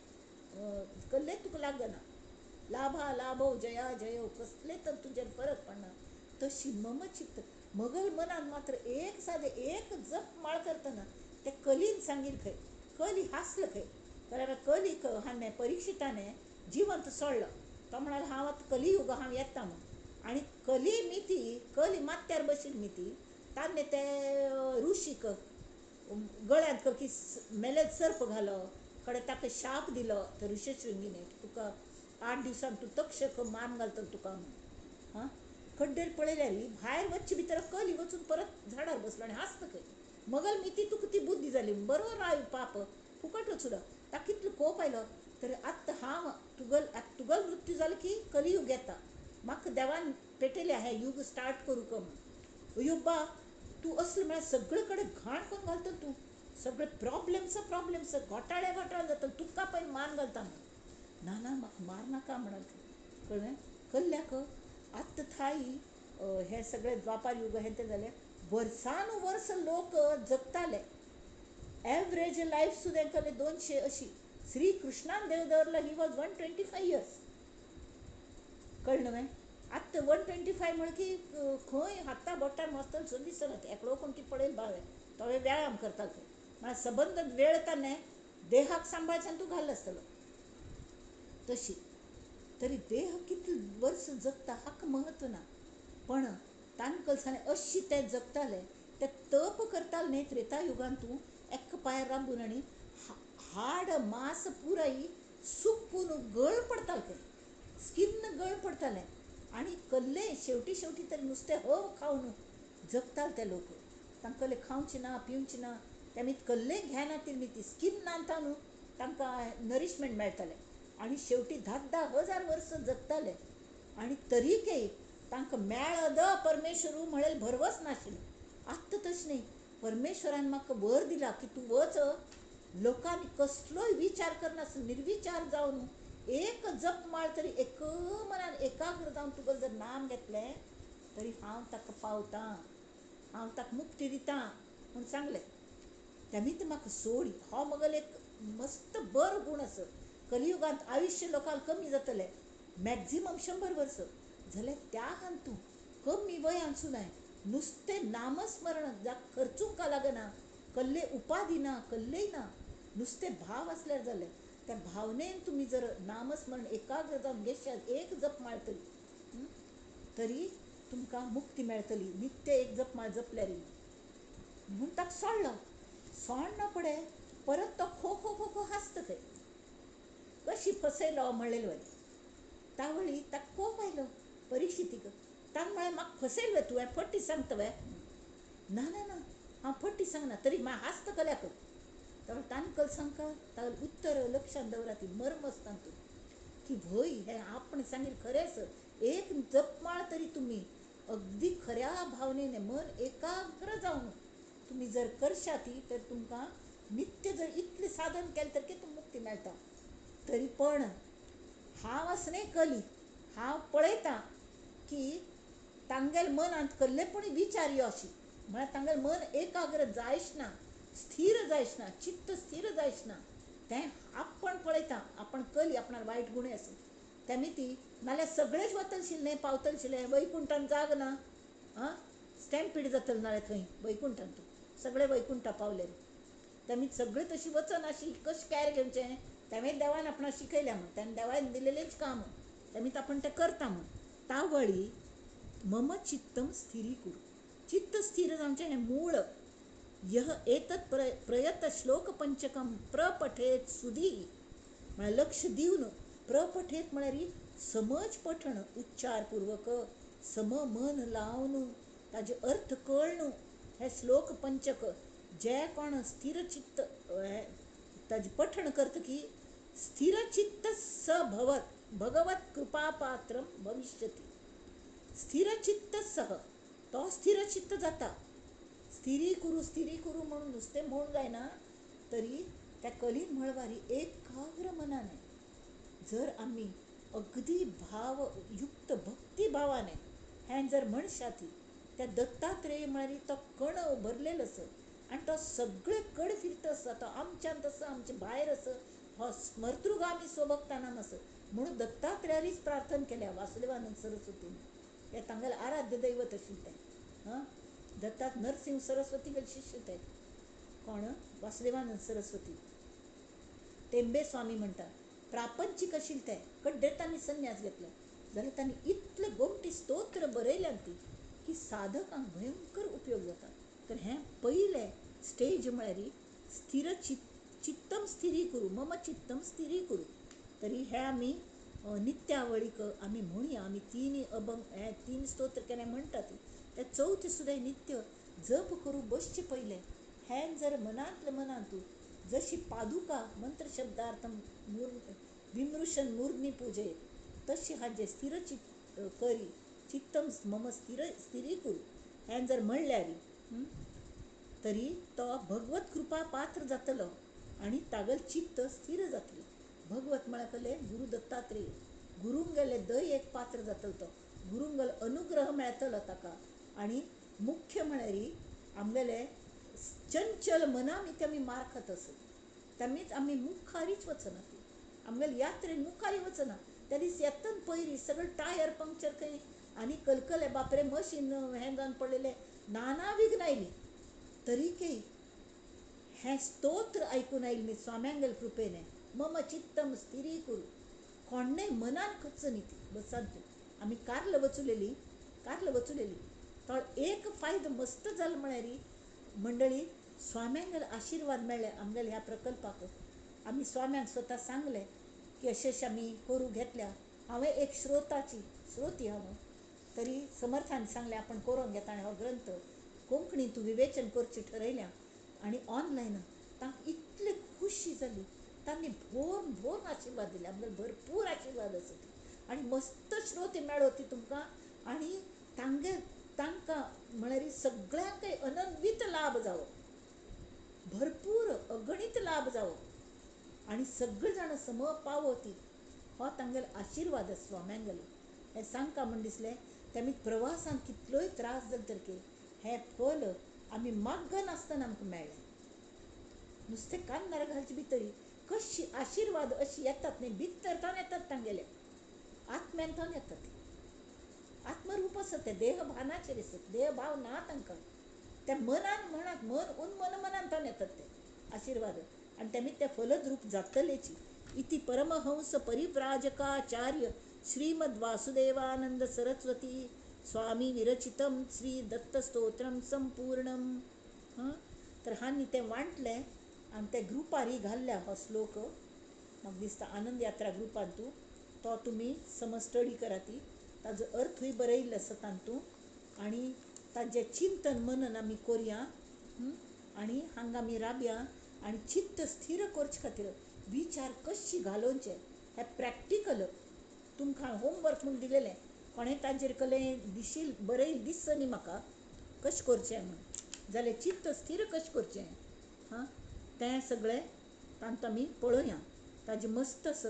कल्ले तुका लागना. लाभा लाभो जया जयो कसले तर तुजेर फरक पडना. तशी मम चित्त मगल मनान मात्र एक सादे एक जप माळ करतना ते कलीन सांगील खंय, कली हांसलो खंय. कारण कलीक हाणें परिक्षिताने जिवंत सोडलो. तो म्हणालो हांव आतां कलियुग हांव येता म्हूण. आनी कली मिती, कली माथ्यार बशील मिती ताणें ते ऋषीक गळ्यांत की मेले सर्प घालो, कडेन ताका शाप दिलो त्या ऋषशृंगीने की तुका 8 दिवसांत तूं तक्षक मारून घालतलो तुका म्हूण. हां, खड्डेर पळयल्यार भायर वच्चे भितर कली वचून परत झाडार बसलो आनी हांसता खंय. मगल मिती तुका ती बुद्धी जाली बरोबर आयु पाप फुकट वचूं. ताका कितलो कोप आयलो. तर आत्तां हांव तुगल आतां तुगल मृत्यू जालो की कलियुग येता, म्हाका देवान पेटयलें हें युग स्टार्ट करूंक म्हूण. अयो बा, तूं असलें म्हळ्यार सगळे कडेन घाण करून घालतलो तूं, सगळे प्रॉब्लेम्स प्रॉब्लेम्स घोटाळे घोटाळे जातले, तुका पयलीं मारून घालता म्हूण. ना ना, म्हाका मारनाका म्हणाल. कळ्ळें कल्ल्याक आत्तां थाई हे सगळे द्वापार युग हें तें जालें. वर्सानुवर्स लोक जगताले. एवरेज लायफ सुद्दां कल्ले 200 अशी. श्री कृष्णान देव दवरलो he was 125 years. कळ्ळें न्हय? आत्तां 125 म्हळ्यार की खंय हाता बोटार मोजतलो सो दिसना. एकलो कोण ती पळयल बावे तो व्यायाम करता खंय. म्हळ्यार सबंद वेळ ताणें देहाक सांबाळच्यान तूं घाल्लो आसतलो. तशी तरी देह कितले वर्स जगता हाका महत्व ना, पण तांकां अशी ते जगताले. ते तप करताले न्ही त्रेता युगान तूं एका पांयार राबून आनी हाड मांस पुराय सुकून गळ पडतालें खंय, स्किन गळ पडतालें. आनी कल्ले शेवटी शेवटी तरी नुस्तें हव खावन जगताले ते लोक. तांकां कल्ले खावचें ना पिवचें ना, तेमी कल्ले घेना ती ती स्किन नानता न्हू तांकां नरिशमेंट मेळटालें. आनी शेवटी 10-10 हजार वर्सां जगताले. आनी तरीकय तांकां मेळ the परमेश्वरू म्हळें भरवस नाशिल्लो. आत्तां तशें न्ही, परमेश्वरान म्हाका वर दिला की तूं वच, लोकांनी कसलोय विचार करनासतना निर्विचार जावन एक जपमाळ तरी एक मनान एकाग्र जावन तुका जर नाम घेतलें तरी हांव ताका पावतां, हांव ताका मुक्ती दितां म्हूण सांगलें. तेमी ती म्हाका सोड. हो मगल एक मस्त बरो गूण आसा. कलियुगांत आयुश्य लोकांक कमी जातलें, मॅक्झिमम 100 वर्सां जाल्यार त्या हातूंत कमी वयान सुद्दां नुस्तें नामस्मरण जाका खर्चूंक लागना, कल्ले उपाधी ना, कल्लेय ना, नुस्तें भाव आसल्यार जालें. त्या भावनेन तुमी जर नामस्मरण एकाग्र जावन घेशात एक जपमाळ तरी तरी तुमकां मुक्ती मेळटली. नित्य एक जपमाळ जपल्यार म्हूण ताका सोडलो. सोडना फुडें परत तो खो खो खो खो हांसता खंय. कशी फसयलो म्हणलेले वरी तावळी ताका कोप आयलो परिक्षितीक. ताणें म्हळें म्हाका फसयलें तुवें, फटी सांगता वे? ना ना ना, हांव फटी सांगना, तरी म्हाका हांसता कल्याक. ताणें कल सांगका तागेलें उत्तर लक्षांत दवरात, ती मर्म आसता तातूंत की व्हय हें आपण सांगील खरेंच. एक जपमाळ तरी तुमी अगदी खऱ्या भावनेने मन एकाग्र जावन तुमी जर करशात तर तुमकां नित्य जर इतलें साधन केलें तर की तुमकां मुक्ती मेळटा. तरी पण हांव आसा न्ही कली, हांव पळयतां की तांगेले मनांत कसले पूण विचार यो अशी, म्हळ्यार तांगेलें मन एकाग्र जायच ना. स्थिर जायच ना, चित्त स्थिर जायच ना. तें आपण पळयता, आपण कली आपणाक वायट गुणे आसा तेमी ती नाल्यार सगळेच वतलशिल्लें पावतलशिल्लें वैकुंठान जाग ना. आं, स्टॅम्पीड जातलें नाल्यार थंय वैकुंठान तूं सगळे वैकुंठा पावले तेमी सगळे तशी वचनाशी कशें कॅर घेवचें तेमी देवान आपणाक शिकयल्या म्हूण, तेन्ना देवान दिलेलेंच काम तेमी आपण तें करता म्हूण. तावळी मम चित्तम स्थिरीकुरु, चित्त स्थिर जावचें हें मूळ. यह एतत् प्रयत श्लोक पंचकम प्रपठेत सुधी, म्हळ्यार लक्ष दिवन प्रपठेत म्हळ्यार समज पठण, उच्चारपूर्वक सम मन लावन ताजे अर्थ कळ्ळो हे श्लोक पंचक जे कोण स्थिर चित्त ताजें पठण करता की स्थिर चित्त स भवत भगवत कृपापात्रम भविष्यति. स्थिर चित्त सह, तो स्थिर चित्त जाता. स्थिरी कुरू स्थिरी कुरू म्हणून नुस्तें म्हूण जायना, तरी त्या कलीन म्हळवारी एकाग्र मनाने जर आमी अगदी भावयुक्त भक्तिभावाने हें जर म्हणशात त्या दत्तात्रेय म्हळ्यार तो कण भरलेलो आसा आनी तो सगळे कड फिरता आसा, तो आमच्यान आसा, आमचे भायर आसा, हो स्मर्तृगामी स्वभक्तानाम आसा म्हणून दत्तात्रेयारीच प्रार्थना केल्या वासुदेवानंद सरस्वतीन. हे तांगेलें आराध्य दैवत आशिल्लें तें. हां, दत्तात नरसिंह सरस्वती गेले शिष्य ते कोण वासुदेवानंद सरस्वती. टेंबे स्वामी म्हणटा प्रापंचीक आशिल्ले ते, कड्डे तांणी संन्यास घेतलो जाल्यार तांणी इतले गोमटी स्तोत्र बरयल्यात ती की साधकांक भयंकर उपयोग जाता. तर हें पयलें स्टेज म्हळ्यार स्थिर चित्तम स्थिरी करू, मम चित्तम स्थिरी करू. तरी हें आमी नित्यावळीक आमी म्हणया, आमी तीन अभंग हे तीन स्तोत्र केन्ना म्हणटात ते चवथी सुद्दां नित्य जप करू बसचे पयलें हें जर मनांतले मनांत जशी पादुका मंत्र शब्दार्थम विमृशन मूर्नी पुजे तशी हाजे स्थिर चित्त करी चित्तम मम स्थिर स्थिरी करू हें जर म्हणल्यार तरी तो भगवत कृपा पात्र जातलो आनी तागेलें चित्त स्थिर जातलें. भगवत म्हळ्यार कसलें? गुरू दत्तात्रेय. गुरूंगेले दय एक पात्र जातलो तो, गुरूंगेलो अनुग्रह मेळटलो ताका. आनी मुख्य म्हळ्यार आमगेले चंचल मना ते आमी मार खात आसत, तेमीच आमी मुखारीच वचना, आमगेले यात्रेन मुखारी वचना. त्या दीस येतन पयरी सगळे टायर पंक्चर खंय आनी कलकले बापरे मशीन हें जावन पडलेलें, नाना विघ्न आयलीं. तरीकय हें स्तोत्र आयकून आयलें न्ही स्वाम्यांगेले कृपेन मम चित्तम स्थिरी करू, कोणें मनान खचच न्ही ती बसांत. आमी कार्ल वचुलेली, कार्ल वचुलेली तो एक फायदो मस्त जालो म्हळ्यार मंडळी स्वाम्यांगेले आशिर्वाद मेळ्ळे आमगेले ह्या प्रकल्पाक. आमी स्वाम्यांक स्वता सांगलें की अशें अशें आमी करूं घेतल्या, हांवें एक श्रोताची श्रोती हांव, तरी समर्थान सांगलें आपण करून घेता आनी हो ग्रंथ कोंकणी तूं विवेचन करचें ठरयल्या आनी ऑनलायन. तांकां इतली खुशी जाली, तांणी भोर भोर आशिर्वाद दिले, आमगेले भरपूर आशिर्वाद आसा ती. आनी मस्त श्रोते मेळो ती तुमकां आनी तांगे तांकां म्हळ्यार सगळ्यांकय अनन्वित लाभ जावो, भरपूर अगणीत लाभ जावो आनी सगळे जाण सम पावो ती, हो तांगेलो आशिर्वाद आसा स्वाम्यांगेलो. हें सांगका म्हूण दिसलें. तेमी प्रवासान कितलोय त्रास जाले तर हें फल आमी मागनासतना आमकां मेळ्ळें. नुस्तें कान्नार घालचे भितरी कशी आशिर्वाद अशी येतात न्ही, भितर येतात तांगेले आत्म्यांतल्यान येतात. आत्मरूप आसत ते, देह भानाचेर आसत, देहभाव ना तांकां, त्या मनान मनात मन उन्मन मनांतल्यान येतात ते आशिर्वाद आनी तेमी ते फलद रूप जातलेची. इति परमहंस परिव्राजकाचार्य श्रीमद वासुदेवानंद सरस्वती स्वामी विरचितम श्री दत्तस्तोत्रम संपूर्णम. हां, तर हांणी तें वांटलें आनी ते ग्रुपारी घाल्ल्या हो श्लोक. म्हाका दिसता आनंद यात्रा ग्रुपान तूं तो तुमी समज स्टडी करा ती, ताजो अर्थूय बरयल्लो आसा तातूंत आनी ताजें चिंतन मनन आमी करुया आनी हांगा आमी राबया आनी चित्त स्थिर करचे खातीर विचार कशी घालोवचे हें प्रॅक्टिकल तुमकां होमवर्क म्हूण दिलेलें. कोणें ताजेर कसलें दिशील बरयल दिसच न्ही म्हाका कशें करचें म्हूण, जाल्यार चित्त स्थिर कशें करचें हां तें सगळें तांतूं आमी पळोवया. ताजें मस्त असो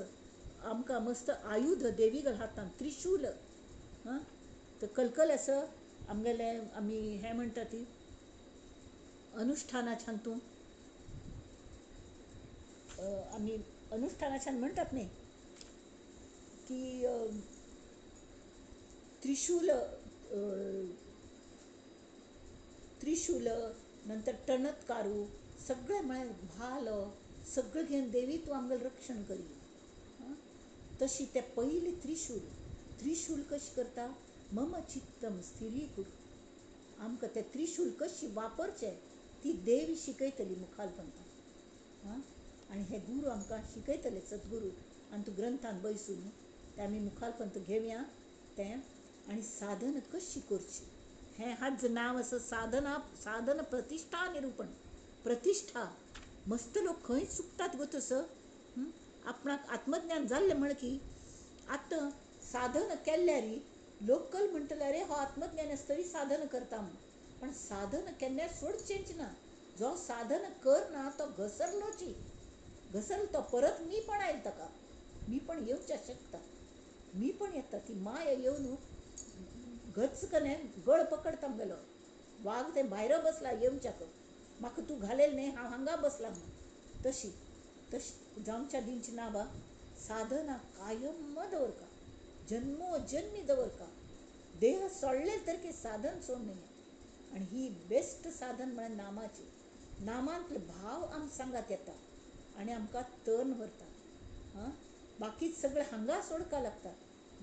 आमकां मस्त आयुध देवी हातान त्रिशूल हां तर कलकल आसा आमगेलें आमी हें म्हणटा ती अनुष्ठानाच्या हातूंत आमी अनुष्ठानाच्यान म्हणटात न्ही की त्रिशूल त्रिशूल नंतर टणत्कारू सगळें म्हळ्यार भाल सगळें घेवन देवी तूं आमगेलें रक्षण करी. तशी ते पयली त्रिशूल त्रिशूल कशी करता मम चित्तम स्थिरीकुरु. आमकां ते त्रिशूल कशी वापरचें ती देवी शिकयतली मुखालपंता. आनी हे गुरू आमकां शिकयतले सद्गुरू आनी तूं ग्रंथान बैसून ते आमी मुखालपंत घेवया तें. आनी साधन कशी करची हें हाज नांव आसा साधना साधन प्रतिश्ठा निरुपण. प्रतिश्ठा मस्त लोक खंय चुकतात गो तसो. आपणाक आत्मज्ञान जाल्लें म्हळ की आतां साधन केल्यारी लोकल म्हणटले अरे हो आत्मज्ञान आसता तरी साधन करता म्हूण. पण साधन केन्ना सोडचेंच ना. जो साधन करना तो घसरलोची घसरलो तो परत मी पण आयल ताका मी पण येवच्या शकता मी पण येता ती माया येवन गच कने गळ पकडता गेलो वाग ते भायर बसला येवच्याक म्हाका तूं घालेल न्ही हांव हांगा बसला म्हूण. तशी तशी जावच्या दिवची ना बा. साधना कायम दवरका जन्मोजन्मी दवरका. देह सोडले तर की साधन सोडणे. आनी ही बेस्ट साधन म्हळ्यार नामाची. नामांतले भाव आमकां सांगात येता आनी आमकां तण व्हरता. हां बाकी सगळें हांगा सोडका लागता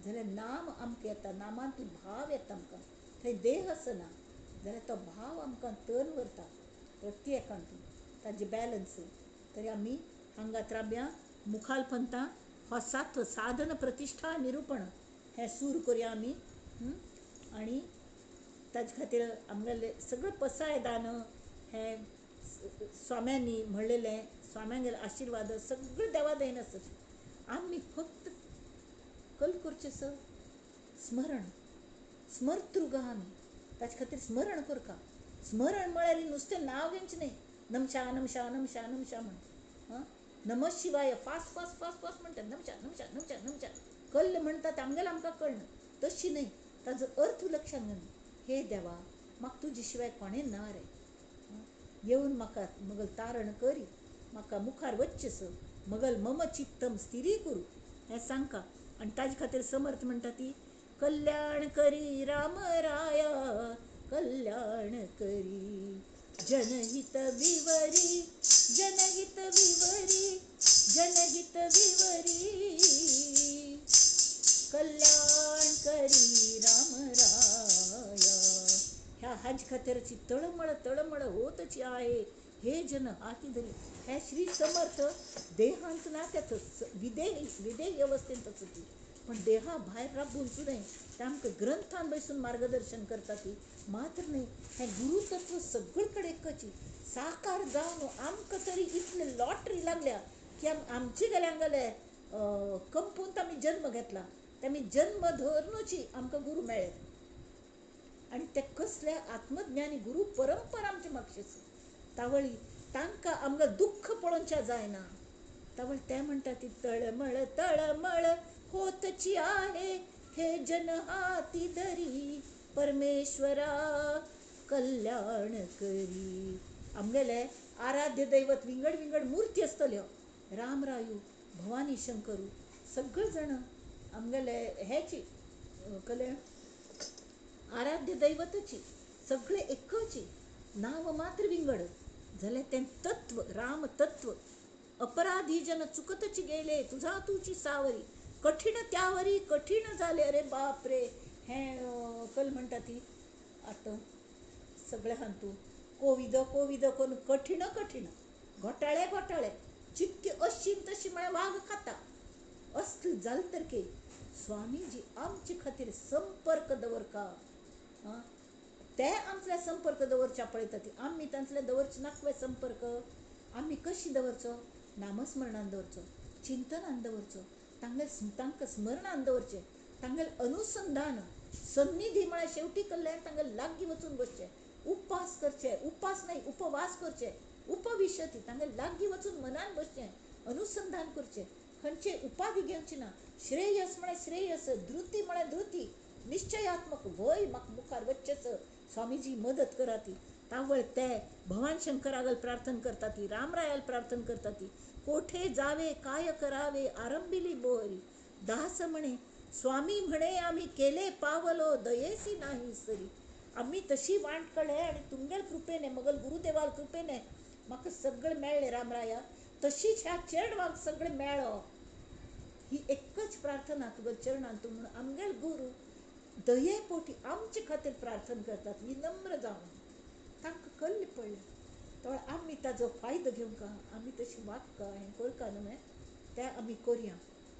जाल्यार नाम आमकां येता नामांतले भाव येता आमकां. थंय देह आसना जाल्यार तो भाव आमकां तण व्हरता प्रत्येकांत ताजें बॅलन्स. तरी आमी हांगा राब्या मुखाल पंता हो सात्व साधन प्रतिश्ठा निरुपण हें सूर करुया आमी. आनी ताजे खातीर आमगेलें सगळें पसाय दान हें स्वाम्यांनी म्हणलेलें स्वाम्यांगेले आशिर्वाद सगळें देवा दयेन आसता. आमी फक्त कल करचें सर स्मरण स्मर्तृगा आमी ताजे खातीर स्मरण करका. स्मरण म्हळ्यार नुस्तें नांव घेवचें न्ही नमशा नमशा नमशा नमशा म्हण. हां नम शिवाय फास्ट फास्ट फास्ट फास्ट म्हणटात नमशा नमशा नमशा नमशा कल्ल म्हणटात आमगेलें आमकां कळना. तशी न्ही ताजो अर्थ लक्षांत घेवन हे देवा म्हाका तुजे शिवाय कोणें ना रे येवन म्हाका मगल तारण करी म्हाका मुखार वचचें सर मगल मम चित्तम स्थिरी करू हें सांगका. आनी ताजे खातीर समर्थ म्हणटा ती कल्याण करी राम राया कल्याण करी जनहित विवरी जनहित विवरी जनहित विवरी कल्याण करी राम राया. ह्या हाज खातीरची तळमळ तळमळ होतची आहे हे जन हाती धरी. हे श्री समर्थ देहांत ना त्याच विदेह विदेह अवस्थेंत ती पण देहा भायर राबून सुद्दां ते आमकां ग्रंथान बसून मार्गदर्शन करता ती मात्र न्ही. हें गुरुतत्व सगळे कडेन एकची साकार जावन आमकां तरी इतले लॉटरी लागल्या की आमचे गेल्या गेले कंपून आमी जन्म घेतला ते आमी जन्म धरुनूची आमकां गुरू मेळ्ळे. आनी ते कसले आत्मज्ञानी गुरू परंपरा आमचे मागशेच तावळी तांकां आमकां दुख्ख पळोवच्या जायना. तावळ ते म्हणटा ती तळमळ तळमळ होतची आहे हे जन हाती धरी परमेश्वरा कल्याण करी. आमगेले आराध्य दैवत विंगड विंगड मूर्ती आसतल्यो रामरायू भवानी शंकरू सगळे जाण आमगेले हेची कले आराध्य दैवतची सगळे एकची नांव मात्र विंगड जाल्यार तें तत्व राम तत्व. अपराधी जन चुकतची गेले तुझा तुची सावरी कठीण त्यावरी कठीण झाले. अरे बाप रे हें कल म्हणटा ती आतां सगळें हांतू कोविद कोविद करून कठीण कठीण घोटाळे घोटाळे चिक्की अशी तशी म्हळ्यार वाग खाता असले जालें तर की स्वामीजी आमचे खातीर संपर्क दवरका. आं ते आमचे संपर्क दवरच्या पळयता ती आमी तांतले दवरचे नाकवे संपर्क आमी कशी दवरचो नामस्मरणान दवरचो चिंतनान दवरचो तांगेले तांकां स्मरणान दवरचें तांगेलें अनुसंधान सन्निधी म्हळ्यार शेवटी कल्याण तांगेले लागीं वचून बसचें उपास करचे उपास न्हय उपवास करचे उपविशती तांगेले लागीं वचून मनान बसचें अनुसंधान करचें खंयचे उपाधी घेवची ना. श्रेयस म्हळ्यार श्रेयस धृती म्हळ्यार धृती निश्चयात्मक वय म्हाका मुखार वचचेंच स्वामीजी मदत करा ती तावळ ते भवान शंकरागल प्रार्थना करता ती, रामरायाला प्रार्थना करता ती. कोठे जावे काय करावे आरंभिली बोहरी. दास म्हणे स्वामी म्हणे आम्ही केले पावलो दयेसी नाही सरी. आम्ही तशी वाट कळ्ळे आणि तुमगेल कृपेने मगल गुरुदेवाल कृपेने म्हाका सगळें मेळ्ळें रामराया, तशीच ह्या चेडवाक सगळें मेळ्ळो ही एकच प्रार्थना तुगेल्या चरणान तूं म्हणून आमगेल गुरू दये पोटी आमचे खातीर प्रार्थना करतात विनम्र जावन. तांकां कल्ले पडलें तो आमी ताजो फायदो घेवंक आमी तशी वागका हें करका न्हय तें आमी करया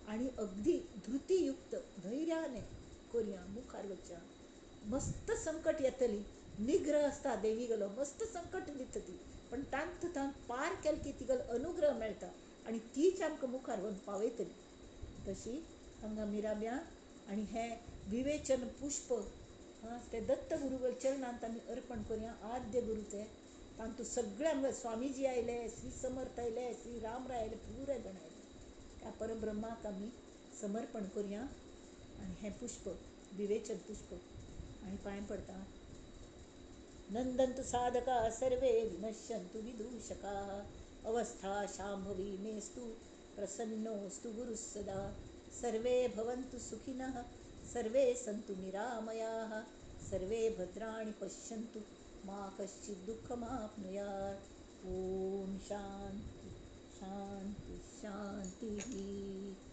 आनी अगदी धृतीयुक्त धैर्याने करया, मुखार वचया. मस्त संकट येतली, निग्रह आसता देवी गेलो मस्त संकट दिता ती, पण तांत तांत पार केले की तिगेलो अनुग्रह मेळटा आनी तीच आमकां मुखार व्हरून पावयतली. तशी हांगा मिराब्या आनी हें विवेचन पुष्प ते दत्त गुरुगल चरणांत आमी अर्पण करया. आद्य गुरू ते तांतू सगळे आमकां स्वामीजी आयले, श्री समर्थ आयले, श्री रामराय आयले, पुरे जाण आयले. त्या परब्रह्माक आमी समर्पण करया आनी हें पुष्प विवेचन पुष्प आनी पांय पडता. नंदंतु साधका सर्वे विनश्यन्तु विदूषकाः अवस्था शाम्भवी मेस्तु प्रसन्नोऽस्तु गुरुः सदा. सर्वे भवन्तु सुखिनः सर्वे सन्तु निरामयाः सर्वे भद्राणि पश्यन्तु मा कश्चित् दुःखमाप्नुयात्. ॐ शान्ति शान्ति शान्तिः.